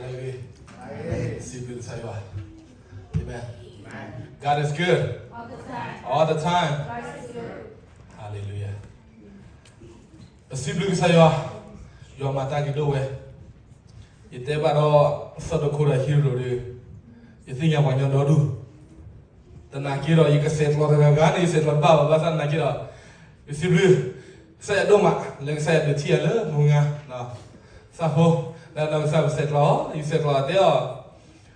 ဂ့ၤ, စံးဘျုးကစၢ်ယွၤ. Amen. God is good. All the time. Hallelujah. ပစံးဘျုးကစၢ်ယွၤ, ယွၤမၤတၢ်ဂ့ၤဒိၣ်ဝဲ. ယတဲဘၣ်ဒီး သီတခိၣ်ဒီးဟံးရိၤဒီး, ယသ့ၣ်ညါပှၤကညီဒီဒူၣ် သနာ်က့ဒီး ယကဆဲးကျိးတဂၤဂၤန့ၣ် ယဆဲးကျိးတဘၣ်ဘၣ် ဘၣ်ဆၣ်သနာ်က့ဒီး ယစံးဘျုးကစၢ်ယွၤဒိၣ်မး လၢကစၢ်ယွၤဒုးထံၣ်ယၤလၢမုၢ်ဂၤ သၣ်ဖိ, လၢနီၢ်ကစၢ်ပဆဲးကျိးအီၤ, ယဆဲးကျိးအီၤတဲအီၤ, ယအၢၣ်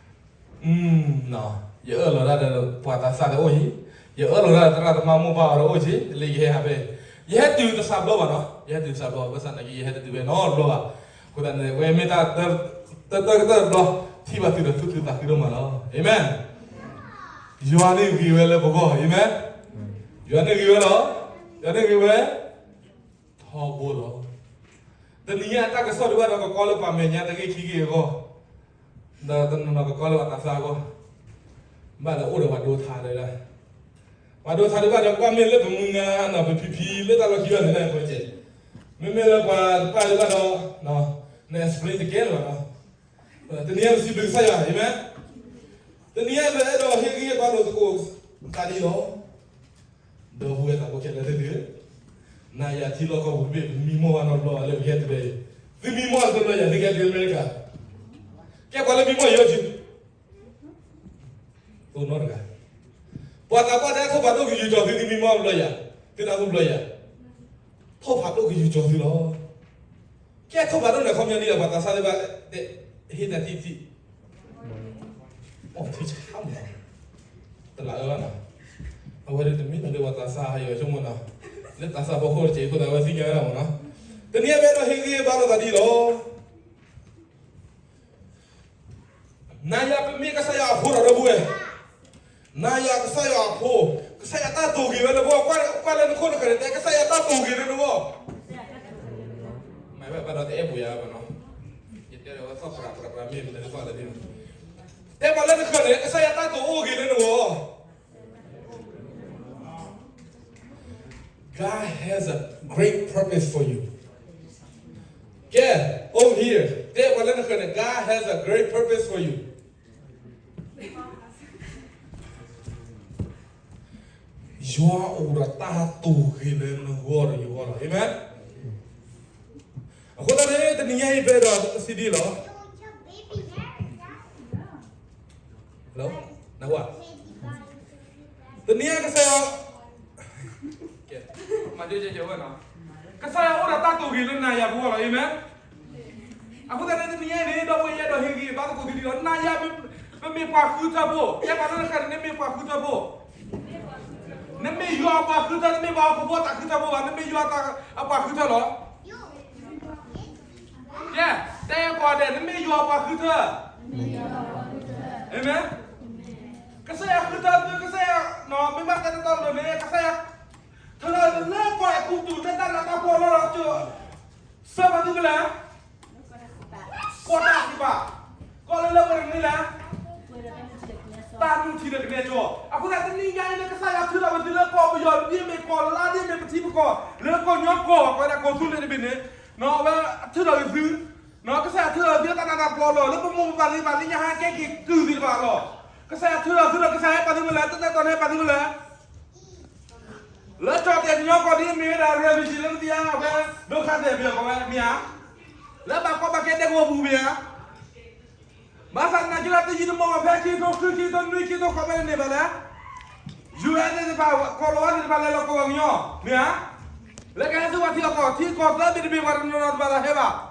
လီၤတၢ်ဒီးပှၤသးစၢ်တအိၣ်ယံၤ, ယအၢၣ်လီၤတၢ်ဒီးသရၣ်သမါမိၢ်ပၢ်အီၤတအိၣ်ယံၤ, လၢယဟဲဟးဖဲ, ယဟဲတုၤတစးဘျီဘၣ်နီၤ, ယဟဲတုၤတစးဘျီ ဘၣ်ဆၣ်သနာ်က့ ယဟဲတတုၤဝဲနီတဘျီဘၣ်. အဃိသတးန့ၣ် ဝဲမ့ၢ်တၢ်တၢတၢတဘျီ ထံၣ်ဘၣ်သုဒီးသူၣ်ခုသးခုဒိၣ်မးလီၤ. Amen. ယွၤန့ၣ်ဂ့ၤဝဲလၢပဂီၢ်, Amen. ယွၤန့ၣ်ဂ့ၤဝဲလီၤ, ယွၤန့ၣ်ဂ့ၤဝဲ ထီဘိလီၤ. တနံၤညါတၢ်ကစီၣ်ဒံးဘၣ်ဒီးကကီလၢပှၤမဲာ်ညါတဂ့ၢ်ခံဂ့ၢ်အဂီၢ်, ဒီးတနီၤနီၤကကီလၢပှၤသးစၢ်အဂီၢ်, ဘၣ်ဒီးအိၣ်ဒီးပှၤဒိဆါဒီး, ပှၤဒိဆါဒံးဘၣ်ဒီး ကွၢ်မ့ၢ်လၢပမုၢ်ဂၤနီၤ ပဖံဖံလၢတၢ်လီၢ်ခံဘၣ်န့ၣ် ကွၢ်ကဲ, မ့မ့ၢ်လၢပှၤတပၣ်ဒံးဘၣ်ဒီး န explain တကဲလၢၤဘၣ်နီၤ. တနံၤညါပစံးဘျုးကစၢ်ယွၤ, Amen. တနံၤညါပအဲၣ်ဒိးဟ့ၣ်ဂံၢ်ဟ့ၣ်ဘါလိာ်သကိးတၢ်ဒ်အံၤလီၤ. ဒီပုၢ်ဝဲၢ်သးဘိခဲလၢာ်သ့ၣ်ဧၢ, နၤယၤထံလီၢ်ကီၢ်ပူၤတဘ့ၣ် ပမံမီၢ်ဘၣ်နီတဘျီလၢပကဟဲတုၤဖဲအံၤ, သုမံမီၢ်တဘျီယၤ သုကဟဲတုၤအမဲရကၤ, ကဲပှၤလၢမံမီၢ်ယၤအီၤ, သိနီတဂၤ, ပှၤသးပှၢ်တဲ ထိၣ်ဖးဒိၣ်ကယူၤကီၤသု သုမံမီၢ်ဘျီယၤ, သုနၢ်ဟူဘျီယၤ, ထိၣ်ဖးဒိၣ်ကယူၤကီၤသုလီၤ. ကဲထိၣ်ဖးဒိၣ်န့ၣ် အခီပညီဒ်လဲၣ် ပှၤသးစၢ်သ့ၣ်တဖၣ်, ဟ့ၣ်နၤထံထံ, အီထံဆါမး, တလးအၢဘၣ်နီၤ, အဝဲဒၣ်တမ့ၢ်လၢပှၤသးစၢ်ဟးယီၤဆိကမိၣ်နီၤ, လၢသးစၢ်ဖီခိၣ်တစဲးအဃိသတး အဝဲသ့ၣ်ညါဝဲဒၣ်မးနီၤ, တနံၤညါပအဲၣ်ဒိးဟ့ၣ်ဂံၢ်ဟ့ၣ်ဘါလိာ်သးဒ်အံၤလီၤ. နၤယၤပမ့ၢ်ကစၢ်ယွၤအဖိဒီး ဒီပုၢ်ဝဲၢ်, နၤယၤကစၢ်ယွၤအဖိ, ကစၢ်ယွၤတၢ်တိာ်ဂ့ၤဝဲလၢပဂီၢ်, ကွၢ်လၢနခိၣ်နဃၢၤန့ၣ် တဲကစၢ်ယွၤတၢ်တိာ်ဂ့ၤလၢနဂီၢ်, မ့ၢ်ဘၣ်ဒီးတအဲၣ်ပူၤယၤဘၣ်နီၤ, ယတဲဒီးဝဲသီၣ်ပြးပြးပြးမ့ၢ်မနုၤသီၣ်လဲၣ်, တဲပှၤလၢနဃၢၤန့ၣ် ကစၢ်ယွၤတၢ်တိာ်အိၣ်ဂ့ၤလၢနဂီၢ်. God has a great purpose for you. ကဲ, over here, တဲပှၤလၢနဃၢၤန့ၣ် God has a great purpose for you. ယွၤအိၣ်ဒီးတၢ်တိာ်ဂ့ၤလၢနဂီၢ်ဒီးယဂီၢ်လီၤ. Amen. အဃိသတးန့ၣ် တနံၤညါအံၤ ပအဲၣ်ဒိးစံးဒ်အံၤလီၤ. တနံၤညါကစၢ်ယွၤ, ကစၢ်ယွၤအိၣ်ဒီးတၢ်တိာ်ဂ့ၤလၢနၤယၤပဂီၢ်လီၤ. Amen. အဃိသတးန့ၣ် တနံၤညါအံၤန့ၣ် ဒီပုၢ်ဝဲၢ်ယအဲၣ်ဒိးဟ့ၣ်ဂံၢ်ဟ့ၣ်ဘါသကိးသုဒ်အံၤလီၤ. နၤယၤ ပမ့ၢ်ပှၤဃုထၢဖိ, တဲပှၤလၢနဃၢၤန့ၣ် နမ့ၢ်ပှၤဃုထၢဖိ, နမ့ၢ်ယွၤအပှၤဃုထၢ, နမ့ၢ်ပှၤဟီၣ်ခိၣ်ဖိအတၢ်ဃုထၢဖိဘၣ်, နမ့ၢ်ယွၤအပှၤဃုထၢလီၤ. ကဲ, တဲကိးဂၤဒဲး, နမ့ၢ်ယွၤအပှၤဃုထၢ. Amen. ကစၢ်ယွၤဃုထၢသု, ကစၢ်ယွၤ, မ့ၢ်ဘၣ်တဲတတီတလိၤန့ၣ် ကစၢ်ယွၤ ထုးထီၣ်လၢကီၢ်အဲၤကူပတူး လၢတၢ်နးတၢ်ဖှီၣ်အလီၢ်လီၤ. စၢၤပှၤသုမနုၤလဲၣ်, ကီၢ်တၢ်စံးပာ်, ကီၢ်လၢလၢပှဲၤတမံၤလဲၣ်, တၢ်နုၢ်ထံးဒီးကနဲကၠီ. အဃိသတး တနံၤညါအံၤလၢကစၢ်ယွၤထုးထီၣ်ပသုလၢကီၢ်ပယီၤတဘ့ၣ်မ့ၢ်ကီၢ်လါဒ်မ့ၢ်ပထံပကီၢ်, လၢကီၢ်ညီကီၢ် ပဝဲဒၣ်ကီၢ်သူလ့ၤတဘ့ၣ်န့ၣ်, အဝဲထုးထီၣ်က့ၤသု, ကစၢ်ယွၤထုးထီၣ်သုလၢတၢ်နးတၢ်ဖှီၣ်အလီၢ်, လၢပမိၢ်ပပၢ်သ့ၣ်တဖၣ်လၢညါဟဲကဲက့ၤကုၢ်သ့ၣ်တဖၣ်အလီၢ်, ကစၢ်ယွၤထုးထီၣ်သုဒီး ကစၢ်ယွၤဟဲပာ်သုမနုၤလဲၣ်, တၢ်နဲၣ်တီၤနဲၣ်ဟဲပာ်သုမနုၤလဲၣ် လၢကီၢ်ဒဲးကညီကီၢ်ဒ်မ့ၢ်ဝဲဒၣ် refugee လၢမသ့ၣ်ညါ အဝဲဒိၣ်ခါသဲးပယီၤကီၢ်ဝဲမ့ၢ်ဧါ, လၢဘၣ်ကီဘၣ်ခဲဒဲကဝီၤပူၤမ့ၢ်ဧါ, ဘၣ်ဆၣ်သနာ်က့ဒီး တယံာ်တမီၢ်ဘၣ် ဖဲခံကထိဃု ခံကထိနွံ ခံကထိဃိး ဖဲန့ၣ်န့ၣ်ဘၣ်လဲၣ်, ယူၤအ့သ့ၣ်တဖၣ် ကီၢ်လီၤဝါသ့ၣ်တဖၣ် လဲၤလီၤကီၢ်ပှၤကညီ မ့ၢ်ဧါ, လၢကဟဲဆူပှၤထံအကီၢ်, ထံကီၢ်သၢဘ့ၣ်တဘ့ၣ် ပှၤတနီၤနီၤတဖၣ်လၢဟဲဘၣ်,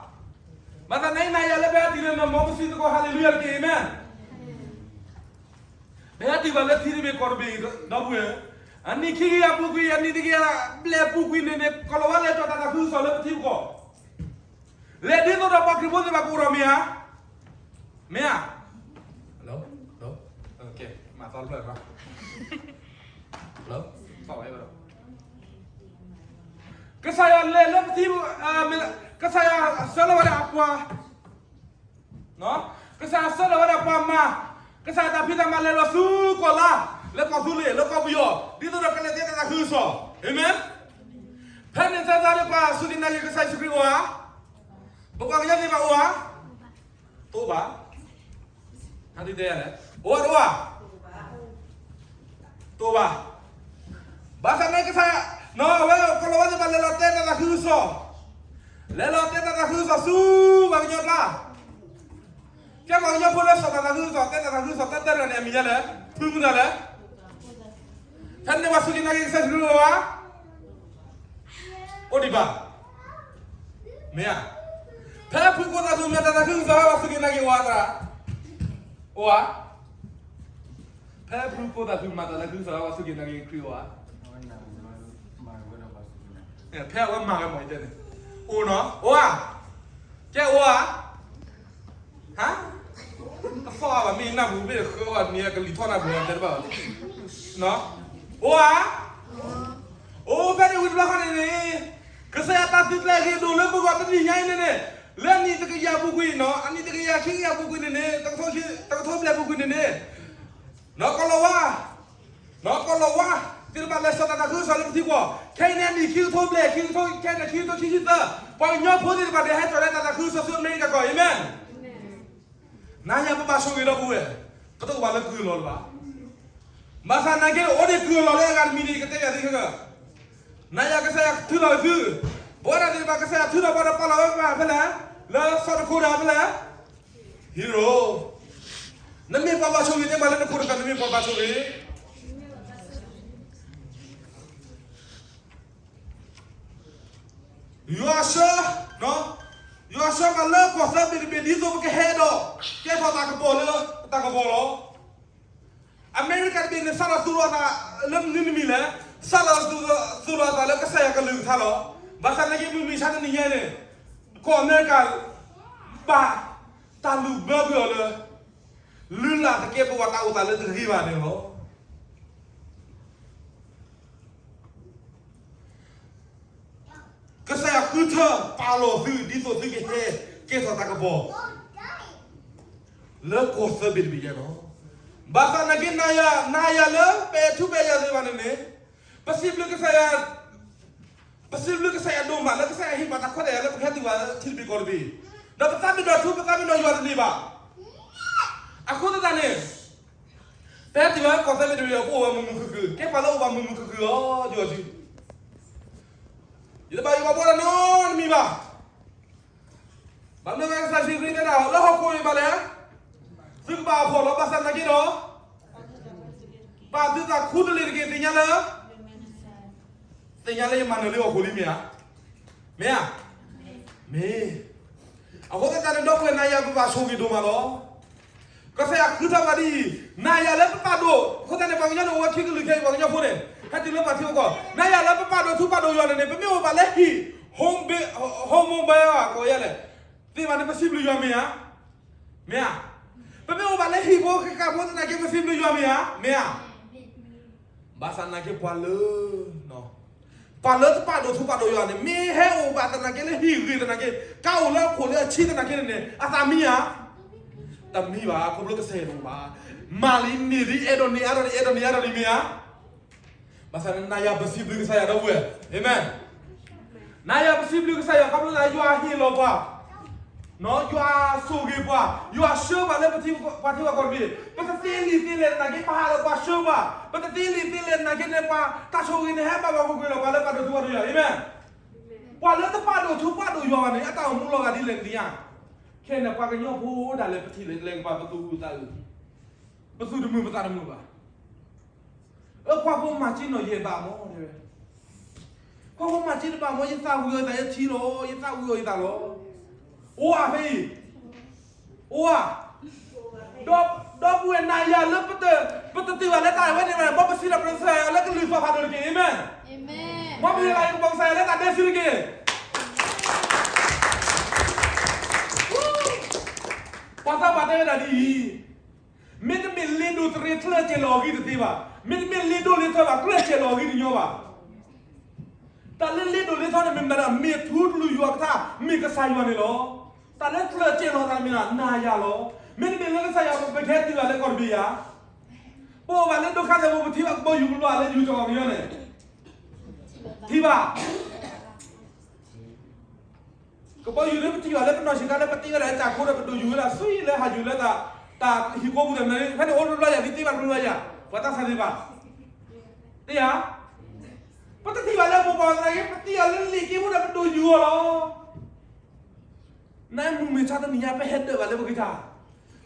ဘၣ်ဆၣ်သနာ်က့ နၤယၤလၢပဟဲတုၤလၢ မ့ၢ်ပစံးသကိး hallelujah တက့ၢ် amen. ပဟဲတုၤဘၣ်လၢထံတဘ့ၣ်ကီၢ်တဘ့ၣ်ဒီပုၢ်ဝဲၢ်, အနံၣ်ခံကယၤပူၤကွံာ် အနံၣ်တကယၤဘျဲၣ်ပူၤကွံာ်န့ၣ်န့ၣ် ကီၢ်လီၤဝါလဲၤထီၣ်တၢ်သးခုကစီၣ်လၢပထံပကီၢ်, လဲၤဒ်သိးဒီးပှၤခရံာ်ဖိသ့ၣ်တဖၣ်ကအိၣ်ဒီးမ့ၢ်ဧါ, မ့ၢ်ဧါ, မၤသီတဖျၢၣ်, ကစၢ်ယွၤလဲၤလၢပထံ, ကစၢ်ယွၤဆှၢလီၤဝဲဒၣ်အပှၤ ကစၢ်ယွၤဆှၢလီၤဝဲဒၣ်ပှၤမၤ, ကစၢ်ယွၤတၢ်ဖံးတၢ်မၤလဲၤလီၤဆူကီၢ်လါ, လၢကီၢ်သူလ့ၤ, လၢကီၢ်ပယီၤ, ဒ်သိးဒီးကလဲၤတဲတၢ်သးခုကစီၣ်, amen. ဖဲန့ၣ်သတးဒီး ပှၤစူၢ်က့ၤနာ်က့ၤကစၢ်ယ့ၣ်ၡူးခရံာ်အိၣ်ဧါ, ပပှၤကညီသ့ၣ်တဖၣ်အိၣ်ဧါ, တအိၣ်ဘၣ်. ဟါဒုတဲယၤလဲၣ်, အိၣ်ဘၣ်တအိၣ်ဘၣ်. တအိၣ်ဘၣ်. ဘၣ်ဆၣ်န့ၣ်ကစၢ်, နီၢ် အဝဲကလီၤဝါသ့ၣ်တဖၣ်လဲၤလီၤတဲတၢ်သးခုကစီၣ်, လဲၤလီၤတဲတၢ်သးခုကစီၣ်ဆူပှၤကညီကျါ, ကဲပှၤကညီဖိလၢစီၤတၢ်သးခုကစီၣ် တဲတၢ်သးခုကစီၣ်တၢ်တၢ်တဂၤန့ၣ် အမံၤဒ်လဲၣ်, ဖုမုၢ်တၢ်လဲၣ်. ဖဲန့ၣ်ပှၤစူၢ်က့ၤနာ်က့ၤကစၢ်ယ့ၣ်ၡူးခရံာ်အိၣ်ဧါ. အိၣ်ဒံးဘၣ်. မ့ၢ်ဧါ. ဖဲဖုကိၣ်သးသူမၤတၢ်သးခုကစီၣ် ပှၤစူၢ်က့ၤနာ်က့ၤအိၣ်ဧါသရၣ်, အိၣ်ဧါ. ဖဲဖုကိၣ်သးသူမၤတၢ်သးခုကစီၣ် ပှၤစူၢ်က့ၤနာ်က့ၤခရံာ်အိၣ်ဧါ. ဖဲအဝဲမၤဝဲမၤအံၤတဲန့ၣ်, အိၣ်နီၤ အိၣ်ဧါ. ကဲအိၣ်ဧါ. ဟါ, တသီၣ်ဘၣ် မ့ၢ်နၢ်ပူၤ မ့ၢ်ဃၢဘၣ် မ့ၢ်ကလံၤထီၣ်နၢ်ပူၤ တဲတဘၣ်ဘၣ်. အိၣ်ဧါ. အိၣ်ဖဲန့ၣ်ဝံၤတဘျီဃီန့ၣ်န့ၣ်, ကစၢ်ယွၤတၢ်သုးကျဲၤအဂ့ၤဒိၣ်လၢပဂီၢ်တနံၤညါအံၤန့ၣ်န့ၣ်, လၢအနံၣ်တကယၤပူၤကွံာ်နီၤ, အနံၣ်တကယၤခံကယၤပူၤကွံာ်န့ၣ်န့ၣ်, တကထိဘျဲၣ်ပူၤကွံာ်န့ၣ်န့ၣ်, နီၢ်ကီၢ်လီၤဝါ နီၢ်ကီၢ်လီၤဝါသ့ၣ်တဖၣ်လဲၤစိာ်တၢ်သးခုကစီၣ်လၢပထံပှီၢ်, ခဲအံၤန့ၣ်အနံၣ်ခံကထိဘျဲၣ် ခံကထိ ခဲအံၤန့ၣ်ခံကထိခံဆံသၢ, ပှၤကညီဖိသ့ၣ်တဖၣ်န့ၣ် ဟဲစိာ်လၢတၢ်သးခုကစီၣ်ဆူအမဲရကၤကီၢ်, အၤမ့ၣ်. နၤယၤပဘၣ်ဆိၣ်ဂ့ၤဒီပုၢ်ဝဲၢ်, ပတအိၣ်ဘၣ်လၢကုၢ်အလီၢ်လၢၤဘၣ်. ဘၣ်ဆၣ်နာ်က့ အိၣ်ဒံးကုၢ်အလီၢ်လၢအဂၤတမံၤန့ၣ် ယကတဲယၤသုခဲကၢ, နၤယၤကစၢ်ယွၤထုးလီၤသု, ပဝဲဒၣ်သ့ၣ်တဖၣ်ကစၢ်ယွၤထုးထီၣ်ပှၤဒီးပာ်လီၤဝဲပှၤဖဲလဲၣ်, လၢစီၤတခိၣ်ဒၣ်ဖဲလဲၣ် ဟံးရိၤ, နမ့ၢ်ပှၤဘၣ်ဆိၣ်ဂ့ၤန့ၣ် မၤလၢနခိၣ်တဃၣ် နမ့ၢ်ပှၤဘၣ်ဆိၣ်ဂ့ၤ. ယွၤဆှၢ, ယွၤဆှၢပှၤလၢကီၢ်သၢဘ့ၣ်တဘ့ၣ် ဒ်သိးပကဟဲဒီး ကဲထီၣ်တၢ်ကပီၤလၢတၢ်ကပီၤလီၤ. အမဲရကၤတဘ့ၣ်န့ၣ် စးထီၣ်သူၣ်လီၤအသးလၢမနုၤတမံၤလဲၣ်, စးထီၣ်သူၣ်လီၤအသးလၢကစၢ်ယွၤကလုၢ်ကထါလီၤ. ဘၣ်ဆၣ်နာ်က့ မုၢ်မဆါတနံၤညါန့ၣ်, ကီၢ်အမဲရကၤ ဘၣ်တၢ်လူၤဘၢကွံာ်အီၤလၢ လုၢ်လၢ်သကဲးပဝးတၢ်အိၣ်သးလၢတဂ့ၤဘၣ်န့ၣ်လီၤ. ကစၢ်ယွၤဃုထၢပာ်လီၤသု ဒ်သိးသုကဟဲကဲထီၣ်တၢ်ကပီၤ လၢကီၢ်သၢဘ့ၣ်တဘ့ၣ်ညါလီၤ. ဘၣ်ဆၣ်နာ်က့ နၤယၤ, နၤယၤလၢပအဲၣ်ထူပအဲၣ်ယၤသ့ၣ်တဖၣ်န့ၣ်န့ၣ်, ပစံးဘျုးကစၢ်ယွၤ, ပစံးဘျုးကစၢ်ယွၤဒိၣ်မးလၢကစၢ်ယွၤဟ့ၣ်ပှၤတၢ်ခွဲးတၢ်ယာ်လၢပကဟဲတုၤဘၣ်လၢထံတဘ့ၣ်ကီၢ်တဘ့ၣ်, ဒီးပသးပ့ၤနီၣ်ထူ ပသးပ့ၤနီၣ်ယွၤတန့ၢ်ဘၣ်. အဃိသတးန့ၣ် ပဟဲတုၤလၢကီၢ်သၢဘ့ၣ်တဘ့ၣ်အံၤ ပအိၣ်ဝဲမုာ်မုာ်ခုၣ်ခုၣ်, ကဲပှၤလၢအိၣ်ဘၣ်မုာ်မုာ်ခုၣ်ခုၣ်လီၤ. ယွၤစု ယတဘၣ်ယိၣ်ဘၣ်ဘှီတၢ်နီတမံၤဘၣ်. ဘၣ်မနုၤအဃိ ကစၢ်ယ့ၣ်ၡူးခရံာ်တဲဒၣ် လၢဟီၣ်ခိၣ်အံၤဘၣ်လဲၣ်, သုကဘၣ်အဖှီၣ်လီၤ. ဘၣ်ဆၣ်သနာ်က့ဒီး ပာ်သုသးခူတလ့ၢ်တက့ၢ်. သ့ၣ်ညါလၢ, သ့ၣ်ညါလၢယမၤနၢၤလၢဟီၣ်ခိၣ်လံမ့ၢ်ဧါ. မ့ၢ်ဧါ. မ့ၢ်. အဃိသတးန့ၣ် ဒီပုၢ်ဝဲၢ် နၤယၤပဘၣ်ဆိၣ်ဂ့ၤဒိၣ်မးလီၤ. ကစၢ်ယွၤဃုထၢပှၤဒ်အံၤ, နၤယၤလၢပပာ်ဒိၣ်, အဃိသတးန့ၣ် ပှၤကညီန့ၣ် အိၣ်ဝဲခံကလုာ်ခဲအံၤ ပှၤကညီဖိန့ၣ်, ဟဲတုၤလၢပှၤထံပကီၢ်, နၤယၤလၢပပာ်ဒိၣ်ထူပာ်ဒိၣ်ယွၤန့ၣ်န့ၣ် ပမ့ၢ်အိၣ်ဘၣ်လၢဟံၣ်, home, home mobile ကိးယဲလဲၣ်, သ့ၣ်တဖၣ်န့ၣ် ပစံးဘျုးယွၤမ့ၢ်ဧါ. မ့ၢ်ဧါ. ပမ့ၢ်အိၣ်ဘၣ်လၢဟံၣ်ဖိဃၣ်ဖိသနာ်က့ ပစံးဘျုးယွၤမ့ၢ်ဧါ. မ့ၢ်ဧါ. ဘၣ်ဆၣ်သနာ်က့ ပှၤလၢ ပှၤလၢတပာ်ဒိၣ်ထူပာ်ဒိၣ်ယွၤန့ၣ် မ့ၢ်ဟဲအိၣ်ဘၣ်သနာ်က့လၢဟံၣ်ဂ့ၤသနာ်က့, ကအိၣ်လၢအခိၣ်လၢအဆံသနာ်က့န့ၣ်န့ၣ် အသးမံဧါ. တမံဘၣ်, ခီဖျိကစၢ်ယွၤတအိၣ်ဘၣ်. မၤလံန့ၢ်လံ, အဲၣ်ဒိးန့ၢ်အါထီၣ်န့ၣ်, အဲၣ်ဒိးန့ၢ်အါထီၣ်န့ၣ် မ့ၢ်ဧါ. ဘၣ်ဆၣ်န့ၣ် နၤယၤပစံးဘျုးကစၢ်ယွၤ ဒီပုၢ်ဝဲၢ်, အၤမ့ၣ်. နၤယၤပစံးဘျုးကစၢ်ယွၤ ခီဖျိလၢယွၤဟ့ၣ်လီၤပှၤ ယွၤဆိၣ်ဂ့ၤပှၤ, ယွၤဆှၢပှၤလၢပထံပှၤကီၢ်တဘ့ၣ်, ပတသ့လံာ်သ့လဲၢ်သနာ်က့ ပဟးလၢပှၤဆှၢပှၤ, ပတသ့လံာ်သ့လဲၢ်သနာ်က့န့ၣ် ပှၤတၢ်ဆိၣ်ဂ့ၤန့ၣ် ဟဲဘၣ်ပှၤကွ့ၢ်ကွ့ၢ်လီၤ ပှၤလၢပာ်ဒိၣ်ထူပာ်ဒိၣ်ယွၤ, အၤမ့ၣ်. ပှၤလၢတပာ်ဒိၣ်ထူပာ်ဒိၣ်ယွၤဘၣ်န့ၣ် အတၢ်အိၣ်မူလီၤဂာ်ဒ်လဲၣ်သ့ၣ်ညါ, ခဲန့ၣ် ပှၤကညီဖိဒၣ်လဲာ် ပထံၣ်လဲၤကပၤ ပသူၣ်အုးသးအုး, ပသူၣ်တမုာ်ပသးတမုာ်ဘၣ်. အၢ ကွၢ်ဖိမၤစ့နီၤ ယဲၢ်ဘၣ်မး, ကွၢ်ဖိမၤစ့တဘၣ်မး ယသးဝံၤအီၤယသး ယထံလီၤ ယသးဝံၤအီၤယသးလီၤ. အိၣ်ဧါဖဲအံၤ, အိၣ်ဧါ. ဒီပုၢ်ဝဲၢ် နၤယၤလၢ ပတတုၤဘၣ်လၢတၢ်အဝဲန့ၣ်ဘၣ်န့ၣ် မ်ပစံးထီၣ်ပတြၢၤကစၢ်ယွၤလၢကလုၢ်သီၣ်ဖးဒိၣ်တက့ၢ်, အၤမ့ၣ်. မ်ပဟ့ၣ်ဂံၢ်ဟ့ၣ်ဘါကစၢ်ယွၤလၢတၢ်ဒဲစုတက့ၢ်. ပှၤသးပှၢ်တဲဝဲဒၣ်ဒ်အံၤ, မ့တမ့ၢ်လ့ဒိၣ်တရံး ကျၢၢ်စဲၤလီၤအဂံၢ်တသ့ဘၣ်, မ့တမ့ၢ်လ့ဒိၣ်လ့ထၢဘၣ် ကျၢၢ်စဲၤလီၤအဂံၢ်တညီဘၣ်. တၢ်လၢလ့ဒိၣ်လ့ထီန့ၣ် မ့ၢ်မတၤဒၣ် မ့ၢ်ထူတလူၢ်ယွၤကထါ မ့ၢ်ကစၢ်ယွၤန့ၣ်လီၤ. တၢ်လၢကျၢၢ်စဲၤလီၤသးမ့ၢ်ဒၣ် နၤယၤလီၤ. မ့တမ့ၢ်လၢကစၢ်ယွၤ ပကဟဲတုၤဘၣ်လၢကီၢ်တဘ့ၣ်ဧါ. ပအိၣ်ဘၣ်လၢဒုက္ခသည် ပထံၣ်ဘၣ်ကဘီယူၤကဘီလၢယူၤကီၢ်ပယီၤန့ၣ်, ထံၣ်ဘၣ် ကဘီယူၤလၢပထံၣ်ဘၣ်လၢပနီၢ်ဆံးခါလၢပတ့ဝဲဒၣ်လၢတၢ်ခိဒီး ပဒိၣ်ယူၤဝဲဒၣ် ဆူယံၤလၢဟးယူၤလၢတၢ် တၢ်ဟံၣ်ကိးပူၤဒီး ဖဲန့ၣ်အိၣ်လၢလီၤယၤ သုတ့ဘၣ်တဘျီယၤ ပှၤတၢ်ဆါသ့ၣ်တဖၣ် တ့ဧါ. ပတထံၣ်ဘၣ်လၢမိၢ်ပၢ်သနာ်က့ ပတ့အီၤလၢလံာ်က့ဖိဒီး ပဒိၣ်ယူၤအီၤလီၤ. နမုၢ်မဆါတနံၤညါ ပဟဲဒၢးဘၣ်လၢပကစၢ်,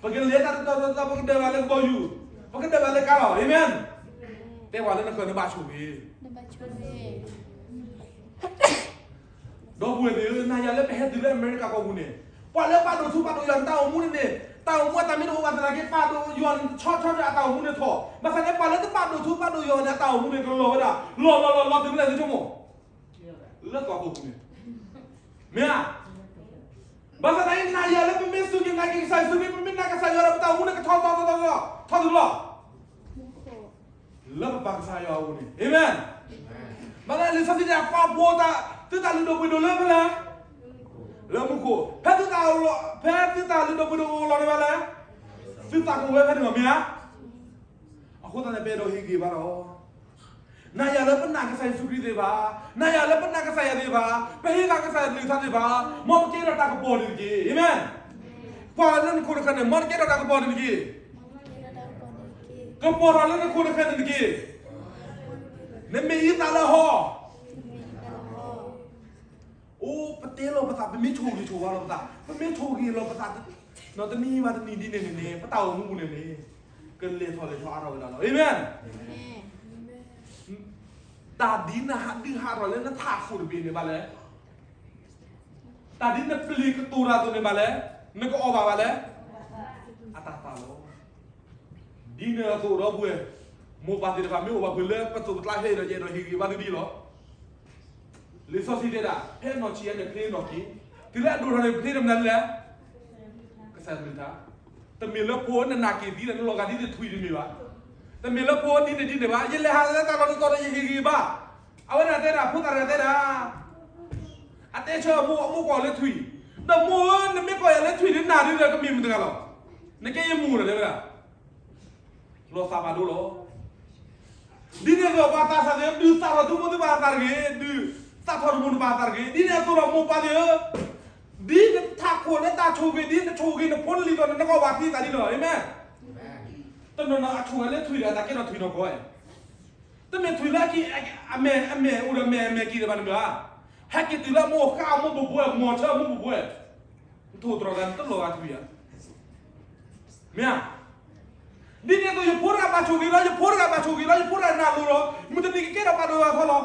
ပကလဲၤတၢ်တတီၤတတီၤ ပကဒၢးဘၣ်လၢကဘီယူၤ, ပကဒၢးဘၣ်လၢကါလီၤ. အၤမ့ၣ်. တဲပှၤလၢနဃၢၤ နဘၣ်ဆိၣ်ဂ့ၤ ဒီပုၢ်ဝဲၢ်သ့ၣ်ဧၢ, နၤယၤလၢပဟဲတုၤလၢအမဲရကၤကီၢ်ပူၤန့ၣ်, ပှၤလၢဘၣ်ဒိၣ်ထူဘၣ်ဒိၣ်ယွၤန့ၣ် တၢ်အိၣ်မူန့ၣ်န့ၣ်, တၢ်အိၣ်မူအတၢ်မ့ၢ်တအိၣ်ဘၣ်သနာ်က့ ဘၣ်ဒိၣ်ယွၤန့ၣ် ဆီဆီဒၣ်အတၢ်အိၣ်မူန့ၣ်ထီၣ်, ဘၣ်ဆၣ်န့ၣ် ပှၤလၢတဘၣ်ဒိၣ်ထူဘၣ်ဒိၣ်ယွၤန့ၣ် အတၢ်အိၣ်မူန့ၣ်ကလီၤဝဲဒၣ် လီၤလီၤလီၤလီၤတုၤလၢသုဆိကမိၣ် လၢကီၢ်ပူၤန့ၣ် မ့ၢ်ဧါ. ဘၣ်ဆၣ်သနာ်က့ နၤယၤလၢပမ့ၢ်စူၢ်က့ၤနာ်က့ၤကစၢ်ယ့ၣ်ၡူးခရံာ် ပမ့ၢ်နာ်ကစၢ်ယွၤဒီး ပတၢ်အိၣ်မူန့ၣ်ကထီၣ်ထီၣ်ထီၣ်ထီၣ်ထီၣ် ထီၣ်တုၤလီၤ လၢပပၢ်ကစၢ်ယွၤအအိၣ်န့ၣ်. အၤမ့ၣ်. ဘၣ်ဆၣ်လံာ်စီဆှံတဲ ပှၤပိာ်တၢ် သုတၢ်လုၢ်ဒိၣ်ပှ့ၤဒိၣ်လၢဖဲလဲၣ်, လၢမူခိၣ်, ဖဲသုတၢ်လုၢ်ဒိၣ်ပှ့ၤဒိၣ်အိၣ်လီၤန့ၣ်ဘၣ်လဲၣ်, သုသးကအိၣ်ဝဲဖဲန့ၣ်လီၤ မ့ၢ်ဧါ. အဃိသတးန့ၣ် ပအဲၣ်ဒိးဟ့ၣ်ဂံၢ်ဘါလီၤ. နၤယၤလၢပနာ်ကစၢ်ယ့ၣ်ၡူးခရံာ်သ့ၣ်တဖၣ်, နၤယၤလၢပနာ်ကစၢ်ယွၤသ့ၣ်တဖၣ်, ပဟ့ၣ်ဂံၢ်ကစၢ်ယွၤသ့ၣ်တဖၣ်, မ်ပကဲထီၣ်တၢ်ကပီၤန့ၣ်တက့ၢ်. အၤမ့ၣ်. ကွၢ်လၢနခိၣ်တဃၢၤန့ၣ် မ်နကဲထီၣ်တၢ်ကပီၤန့ၣ်တက့ၢ်. ကပီၤထီၣ်လၢနခိၣ်တဃၢၤန့ၣ်တက့ၢ်. နမ့ၢ်ယသးလၢဟီ အိၣ် ပတဲလီၤပသး ပမ့ၢ်ဆိၣ်ဂ့ၤဆိၣ်ဝါလီၤပသး ပမ့ၢ်ဆိၣ်ဂ့ၤလီၤပသး တနံၤဘၣ်တနံၤဒ်န့ၣ်န့ၣ်န့ၣ် ပတၢ်အိၣ်မူပူၤန့ၣ်န့ၣ် ကလဲၤထီၣ်လဲၤထီအါထီၣ်ဝဲဒၣ်လီၤ. အၤမ့ၣ်. တၢ်ဒ်နဟးဒုးဟးထီၣ်လၢနထးခိၣ်တဘ့ၣ်န့ၣ်ဘၣ်လဲၣ်, တၢ်ဒ်နပျံၤကတိၤတၢ်အသိးန့ၣ်ဘၣ်လဲၣ်, နကအီၣ်ဘၣ်ဘၣ်လဲၣ်, အတၢ်သးလီၤ. ဒ်န့ၣ်အသိးဒီပုၢ်ဝဲၢ်, မိၢ်ပၢ်သ့ၣ်တဖၣ်မ့ၢ်အိၣ်ဘၣ်ပှၤလၢပသိးပကျါဟဲဒီး ယအဲၣ်ဒိးဟ့ၣ်ဂံၢ်ဘါသုဒ်လီၤ. လံာ်စီဆှံတဲဒၣ် ဖဲနီၢ်ဆံးအံၤန့ၣ် ဖျ့နီၢ်က့ၤ, တုၤလၢအဒိၣ်ထီၣ်န့ၣ် ဖျ့တမနုၤလဲၣ်, ကစၢ်ယွၤကလုၢ်ကထါ. တမ့ၢ်လၢဖိနနာ်က့ၤသံဒီး နလီၤဂာ်ဒ်တထွံၣ်တမ့ၢ်ဘၣ်. တမ့ၢ်လၢဖိနံၤန့ၣ်ဒ်န့ၣ်ဘၣ်, ယလဲၤဟးလၢတၢ်လီၢ်တတီၤဒီး ယဟ့ၣ်ဂံၢ်ဘါ. အဝဲဒၣ်တဲဒၣ် ဖိသၣ်တဂၤတဲဒၣ် အတဲဆၢအမိၢ်, အမိၢ်ကိးလၢထွံၣ်, ဒီးမိၢ်ဧၢ, နမ့ၢ်ကိးယၤလၢထွံၣ်န့ၣ် နၤဒ်ဒီးကမ့ၢ်မတၤတဂၤလီၤ. နကဲယမိၢ်လီၤ တဲဝဲဒၣ်. လီၤသးဘၣ်ဒိလီၤ. ဒ်န့ၣ်အသိး ပှၤသးစၢ်သ့ၣ်ဧၢ, ဒုးသးထီၣ်သုမိၢ်သုပၢ်အသးတဂ့ၤ, ဒုးသးထီၣ်တမိၢ်တပၢ်အသးတဂ့ၤ. ဒ်န့ၣ်အသိးဒီးမိၢ်ပၢ်သ့ၣ်ဧၢ, ဒ်နထးခိၣ်လၢတၢ်ဆိၣ်ဂ့ၤ, ဒ်နဆိၣ်ဂ့ၤနဖိနလံၤဒီး နနကီၢ်ဘၣ်သံသးဒ်န့ၣ်လီၤ. အၤမ့ၣ်. တနီၤနီၤအဆိၣ်ဂ့ၤလၢထွံၣ်ဒီး အတၢ်ကဲထီၣ်ထွံၣ်နီၢ်ကီၢ်, တမ့ၢ်ထွံၣ်လၢအက့ၤ အမဲာ် အမဲာ်အိၣ်ဒီးမဲာ် အမဲာ်က့ၤဒီးဘၣ်န့ၣ်ဘၣ်. ဟဲက့ၤတုၤလၢမိၢ်ဃါအမိၢ်ပူၤပူၤ, မိၢ်ဆၢအမိၢ်ပူၤပူၤ, နထိၣ်သတြီၤသး နတလီၤဂာ်ထွံၣ်ဧါ. မ့ၢ်ဧါ. ဒ်န့ၣ်အသိး ယဖိတဂၤဘၣ်ဆိၣ်ဂ့ၤလီၤ, ယဖိတဂၤဘၣ်ဆိၣ်ဂ့ၤလီၤ, ယဖိတဂၤနၢ်လိၤလီၤ, မုၢ်တနံၤကကဲထီၣ်ပှၤဒိၣ်ယွၤခီလီၤ.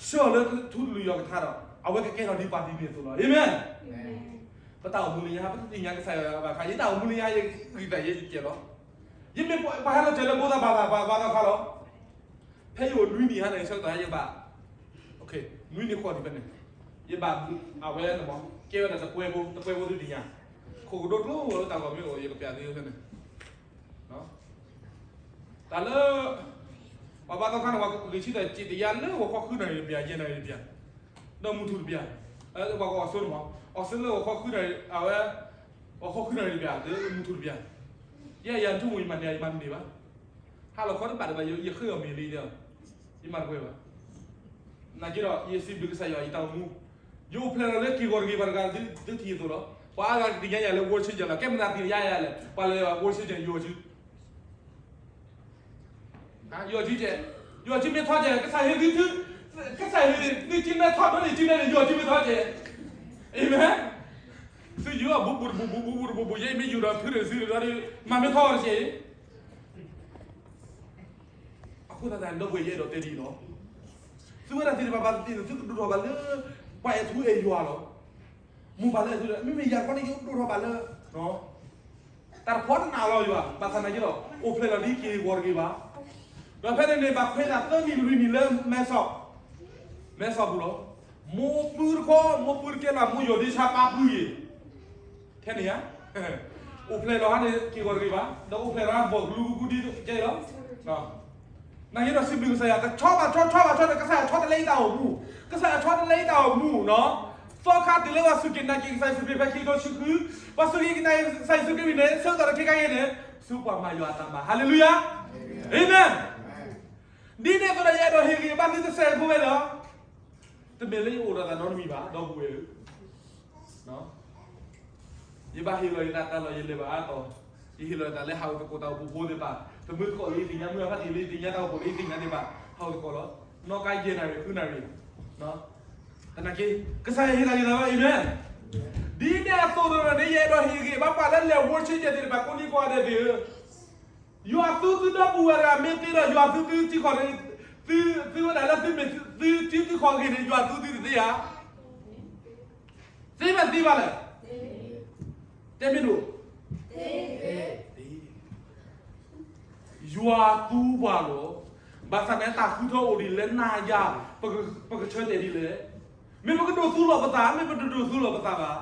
ဆှၢအီၤလၢထူတလူၢ်ယီၢ်ကထါဒီး အဝဲကကဲထီၣ်ဒ်ပှၤဒ်န့ၣ်အသိးလီၤ. အၤမ့ၣ်. ပတၢ်အိၣ်မူလၢညါ ပတသ့ၣ်ညါကစၢ်ယွၤဘၣ်ခါ, ယတၢ်အိၣ်မူလၢညါ ယဂံၢ်သးယဲယကဲလီၤ. ယမ့ၢ်ပှၤဟဲလီၤစၢၤလၢဘိသးဘၣ်သးဘၣ်သးခါလီၤ. ဖဲယအိၣ်နွံနံၣ်ဟါန့ၣ် ဆၢကတီၢ်ယဘၣ်, နွံနံၣ်ဃိးနံၣ်ဖဲန့ၣ်, ယဘၣ်အဝဲန့ၣ်မ့ၢ် ကဲဝဲဒၣ်တပွဲဖိ, တပွဲဖိသုသ့ၣ်ညါ, ခိၣ်ကဒိတကျိၤလၢတၢ်ဂီၤမ့ၢ်အိၣ် ယကပျးသုဖဲန့ၣ်. တၢ်လၢ ပှၤဘါသီခါန့ၣ် ပှၤဂ့ၤဆံတၢ်စံးတယါလၢဂီၤခီဃုနၣ်ရံၣ်တပျး, ယဲၢ်နၣ်ရံၣ်တပျး, ဒီးမုၢ်ထူၣ်တပျး, ပှၤကိးအီၤစိန့ၣ်မ့ၢ်, အီၤစိလၢဂီၤခီဃုနၣ်ရံၣ်, အဝဲ ဂီၤခီဃုနၣ်ရံၣ်တပျး ဒီးမုၢ်ထူၣ်တပျး, ယဲယၤထူၣ်မူ ယမၤန့ၢ် ယမၤတန့ၢ်ဘၣ်, ဟါလီၤခီတဘၣ်တဘၣ် ယဃ့အီၤမ့ၢ်လံဒီး ယမၤတပှဲၤဘၣ်. နာ်က့ဒီး ယစံးဘျုးကစၢ်ယွၤ ယတၢ်အိၣ်မူ, ယအိၣ်ဖျဲၣ်လီၤလၢက့ၤဂီၤတဂ့ၤဘၣ်တဂၤ သုထံၣ်အသိးလီၤ. ပှၤအါဂၤကသ့ၣ်ညါယၤလၢ world changer လီၤ. ကဲမနုၤသ့ၣ်ညါယၤလဲၣ်, ပှၤလၢ world changer ယိၤကၠံ ယိၤကၠံကဲ, ယိၤကၠံမ့ၢ်ထီကဲ, ကစၢ်ဟ့ၣ်သု, ကစၢ်ဟ့ၣ်သုကၠံမ့ၢ်ထီဒိၣ်န့ၣ် ကၠံမ့ၢ်န့ၣ် ယိၤကၠံမ့ၢ်ထီကဲ. အၤမ့ၣ်. သုယိၤအဘူးဘူးတဘူးဘူးဘူးဘူးတဘူးဘူး ယဲအံၤမ့ၢ်ယိၤဒီးဖုဒီးသုဒီး မၤမ့ၢ်ထီအီၤတကဲ. အဃိသတးဒီးဒီပုၢ်ဝဲၢ်ယအဲၣ်ဒိးတဲဒ်အံၤလီၤ. သုဝဲဒၣ်သ့ၣ်တဖၣ်ဘၣ်သ့ၣ်သ့ၣ် သုကဒိၣ်ထီၣ်ဘၣ်လၢ ပှၤအဲၣ်ထူအဲၣ်ယွၤလီၤ. မိၢ်ပၢ်လၢအဲၣ်ထူ, မ့မ့ၢ်ယၤတခီန့ၣ် ယအိၣ်ဒိၣ်ထီၣ်ဘၣ်လၢ တၢ်တဖီတနာ်လီၤယွၤ, ဘၣ်ဆၣ်သနာ်က့ဒီး အိၣ်ဖျဲၣ်လီၤဒ်က့ၤဂီၤတဂ့ၤဘၣ်. ဒီးဖဲန့ၣ်န့ၣ် ဘၣ်ခွဲးတၢ်သၢနံၣ်လွံၢ်နံၣ်လၢ မဲဆီး, မဲဆီးပူၤလီၤ. မိၢ်ပုၢ်တခီ, မိၢ်ပုၢ်တကဲလၢ မိၢ်ယိၤဒ့ဆါပၢ်ပုၢ်ဂ့ၤ ထဲန့ၣ်ဧါ. အိၣ်ဖျဲၣ်လီၤဟါန့ၣ် က့ၤဂီၤတဂ့ၤဘၣ်, ဒီးအိၣ်ဖျဲၣ်လီၤဟါ ဘီၣ်ကလူကကူဒ်ကဲလီၤ. နာ်က့ဒီးစံးဘျုးကစၢ်ယွၤ တဆီဘၣ်ဆီ ဆီဘၣ်ဆီဒီး ကစၢ်ယွၤဆီတလဲအံၤတၢ်အိၣ်မူ, ကစၢ်ယွၤဆီတလဲအံၤတၢ်အိၣ်မူနီၤ. သီခါတုၤလၢပှၤစူၢ်က့ၤနာ်က့ၤကစၢ်ယ့ၣ်ၡူးခရံာ်ဖဲခံကထိခံဆံဃု, ပှၤစူၢ်က့ၤနာ်က့ၤကစၢ်ယ့ၣ်ၡူးခရံာ်ဝံၤန့ၣ် ဆၢကတီၢ်တခ့ခါအံၤန့ၣ် ဆူပှၤမၤယွၤအတၢ်မၤ, ဟါလ့လူယၤ, အၤမ့ၣ်. ဒ်န့ၣ်အသိးဒီး ယအဲၣ်ဒိးဟ့ၣ်ဂံၢ်ဘါသုတစဲးဖိဝဲဒီး တမ့ၢ်လၢယအိၣ်ဒီးတၢ်နီတမံၤဘၣ် ဒီပုၢ်ဝဲၢ်ဧၢ. ယဘၣ်ဟ့ၣ်လီၤယသးတၢ်လီၢ်ယလဲၤဘၣ်အါတီၤ, ယဟ့ၣ်လီၤယသးလၢဟးဧိၤသကိးတၢ်အိၣ်ဖှိၣ်ဖိသ့ၣ်တဖၣ်, တမုၢ်သကိးလၢယသ့ၣ်ညါ မုၢ်အဖါတံၢ်လၢယသ့ၣ်ညါ တၢ်အိၣ်ဖှိၣ်လၢယသ့ၣ်ညါသ့ၣ်တဖၣ် ဟးဧိၤသကိးလီၤ. နီၣ်ကါယဲၢ်နၣ်ရံၣ် ဃုနၣ်ရံၣ်, သနာ်က့ ကစၢ်ယွၤဟ့ၣ်တၢ်ဂ့ၤလၢၤဘၣ်, အၤမ့ၣ်. ဒ်န့ၣ်အသိးဒီးန့ၣ် ယအဲၣ်ဒိးဟ့ၣ်ဂံၢ်ဘါပှၤလၢလဲၤ worship ယဲၢ်သ့ၣ်တဖၣ် ကိးနံၤကိးဂၤဒဲးသ့ၣ်ဧၢ, ယွၤသူသုဒီပုၢ်ဝဲၢ်တဂၤ မ့ၢ်သ့ဒီး ယွၤသူသုထံကီၢ်န့ၣ်, သု, သုဝဲဒၣ်လၢသုမ့ၢ်သုထံသုကီၢ်ဂ့ၤန့ၣ် ယွၤသူသုတသ့ဧါ. သ့မ့ၢ်သ့ဘၣ်လဲၣ်. တဲမ့ၢ်ဒိၣ်, ယွၤသူပှၤလီၤ. ဘၣ်ဆၣ်န့ၣ်တၢ်ဃုထၢအိၣ်ဒ်လဲၣ် နၤယၤ ပကဆၢတဲာ်ဒ်လဲၣ်. မ့ၢ်ပကဒိးသူလီၤပသး မ့ၢ်ပတဒိးသူလီၤပသးဘၣ်,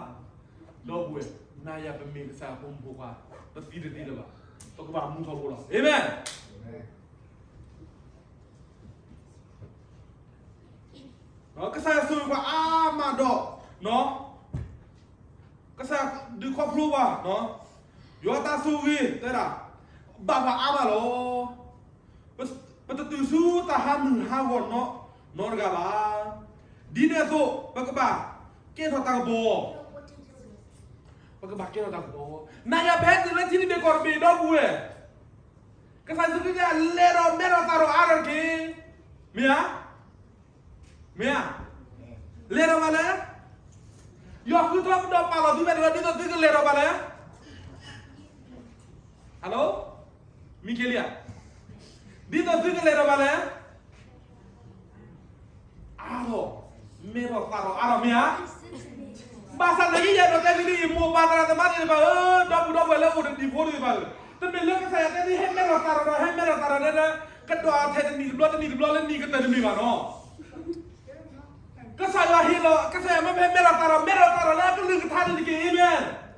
ဒီပုၢ်ဝဲၢ်, နၤယၤပမ့ၢ်ကစၢ်ယွၤအဖိမုၣ်ဖိခွါ, ပသံတသ့လၢၤဘၣ်, ပကဘၣ်မူထီဘိလီၤ. အၤမ့ၣ်. ကစၢ်ယွၤဆိၣ်ဂ့ၤပှၤအါမးဒီး, ကစၢ်ယွၤဒုးခီဖျိပှၤ, ယွၤတၢ်ဆိၣ်ဂ့ၤတဲဒၣ်, ဘၣ်ပှၤအါမးလီၤ. ပတတုၤဆူတၢ်ဟးမုၢ်ဟးဂီၤနီတဂၤဘၣ်. ဒ်န့ၣ်အသိး ပကဘၣ်ကဲထီၣ်တၢ်ကပီၤ, ပကဘၣ်ကဲထီၣ်တၢ်ကပီၤ. နၤယၤပဟဲတုၤလၢထံတဘ့ၣ်ကီၢ်တဘ့ၣ် ဒီပုၢ်ဝဲၢ်, ကစၢ်ယ့ၣ်ၡူးခရံာ်တဲ လဲၤဒီးမဲထီၣ်သၣ်ထီၣ်အါထီၣ်တက့ၢ်. မ့ၢ်ဧါ, မ့ၢ်ဧါ, လဲၤဒီးမၤလဲၣ်. ယွၤဃုထၢပဒီးပာ်လီၤသုဖဲတဂၤ ဒ်သိးသုကလဲၤဒီးမၤလဲၣ်. Hello, မံခ့လံဧါ, ဒ်သိးသုကလဲၤဒီးမၤလဲၣ်. အါထီၣ်, မဲထီၣ်သၣ်ထီၣ်အါထီၣ် မ့ၢ်ဧါ. ဘၣ်ဆၣ်သနာ်က့ ယအဲၣ်ဒိးတဲသုဒ်အံၤ မိၢ်ပၢ်သရၣ်သမါသ့ၣ်တဖၣ်ဧၢ, ဒီပုၢ်ဒီဝဲၢ်လၢအိၣ်ဒီးဒံၣ်ဖိသ့ၣ်တဖၣ်ဧၢ, တမ့ၢ်လၢကစၢ်ယွၤတဲသုဟဲမဲထီၣ်သၣ်ထီၣ်ဒီး ဟဲမဲထီၣ်သၣ်ထီၣ်ဒီး ကဒီးအထဲတနံၣ်တဘျီ တနံၣ်တဘျီလၢနံၣ်ကတၢၢ်တမ့ၢ်ဘၣ်နီၤ. ကစၢ်ယွၤဟ့ၣ်လီၤ, ကစၢ်ယွၤမ့ၢ်ပဟဲမဲထီၣ်သၣ်ထီၣ် မဲထီၣ်သၣ်ထီၣ်လၢအကလုၢ်ကထါန့ၣ်တက့ၢ် အၤမ့ၣ်.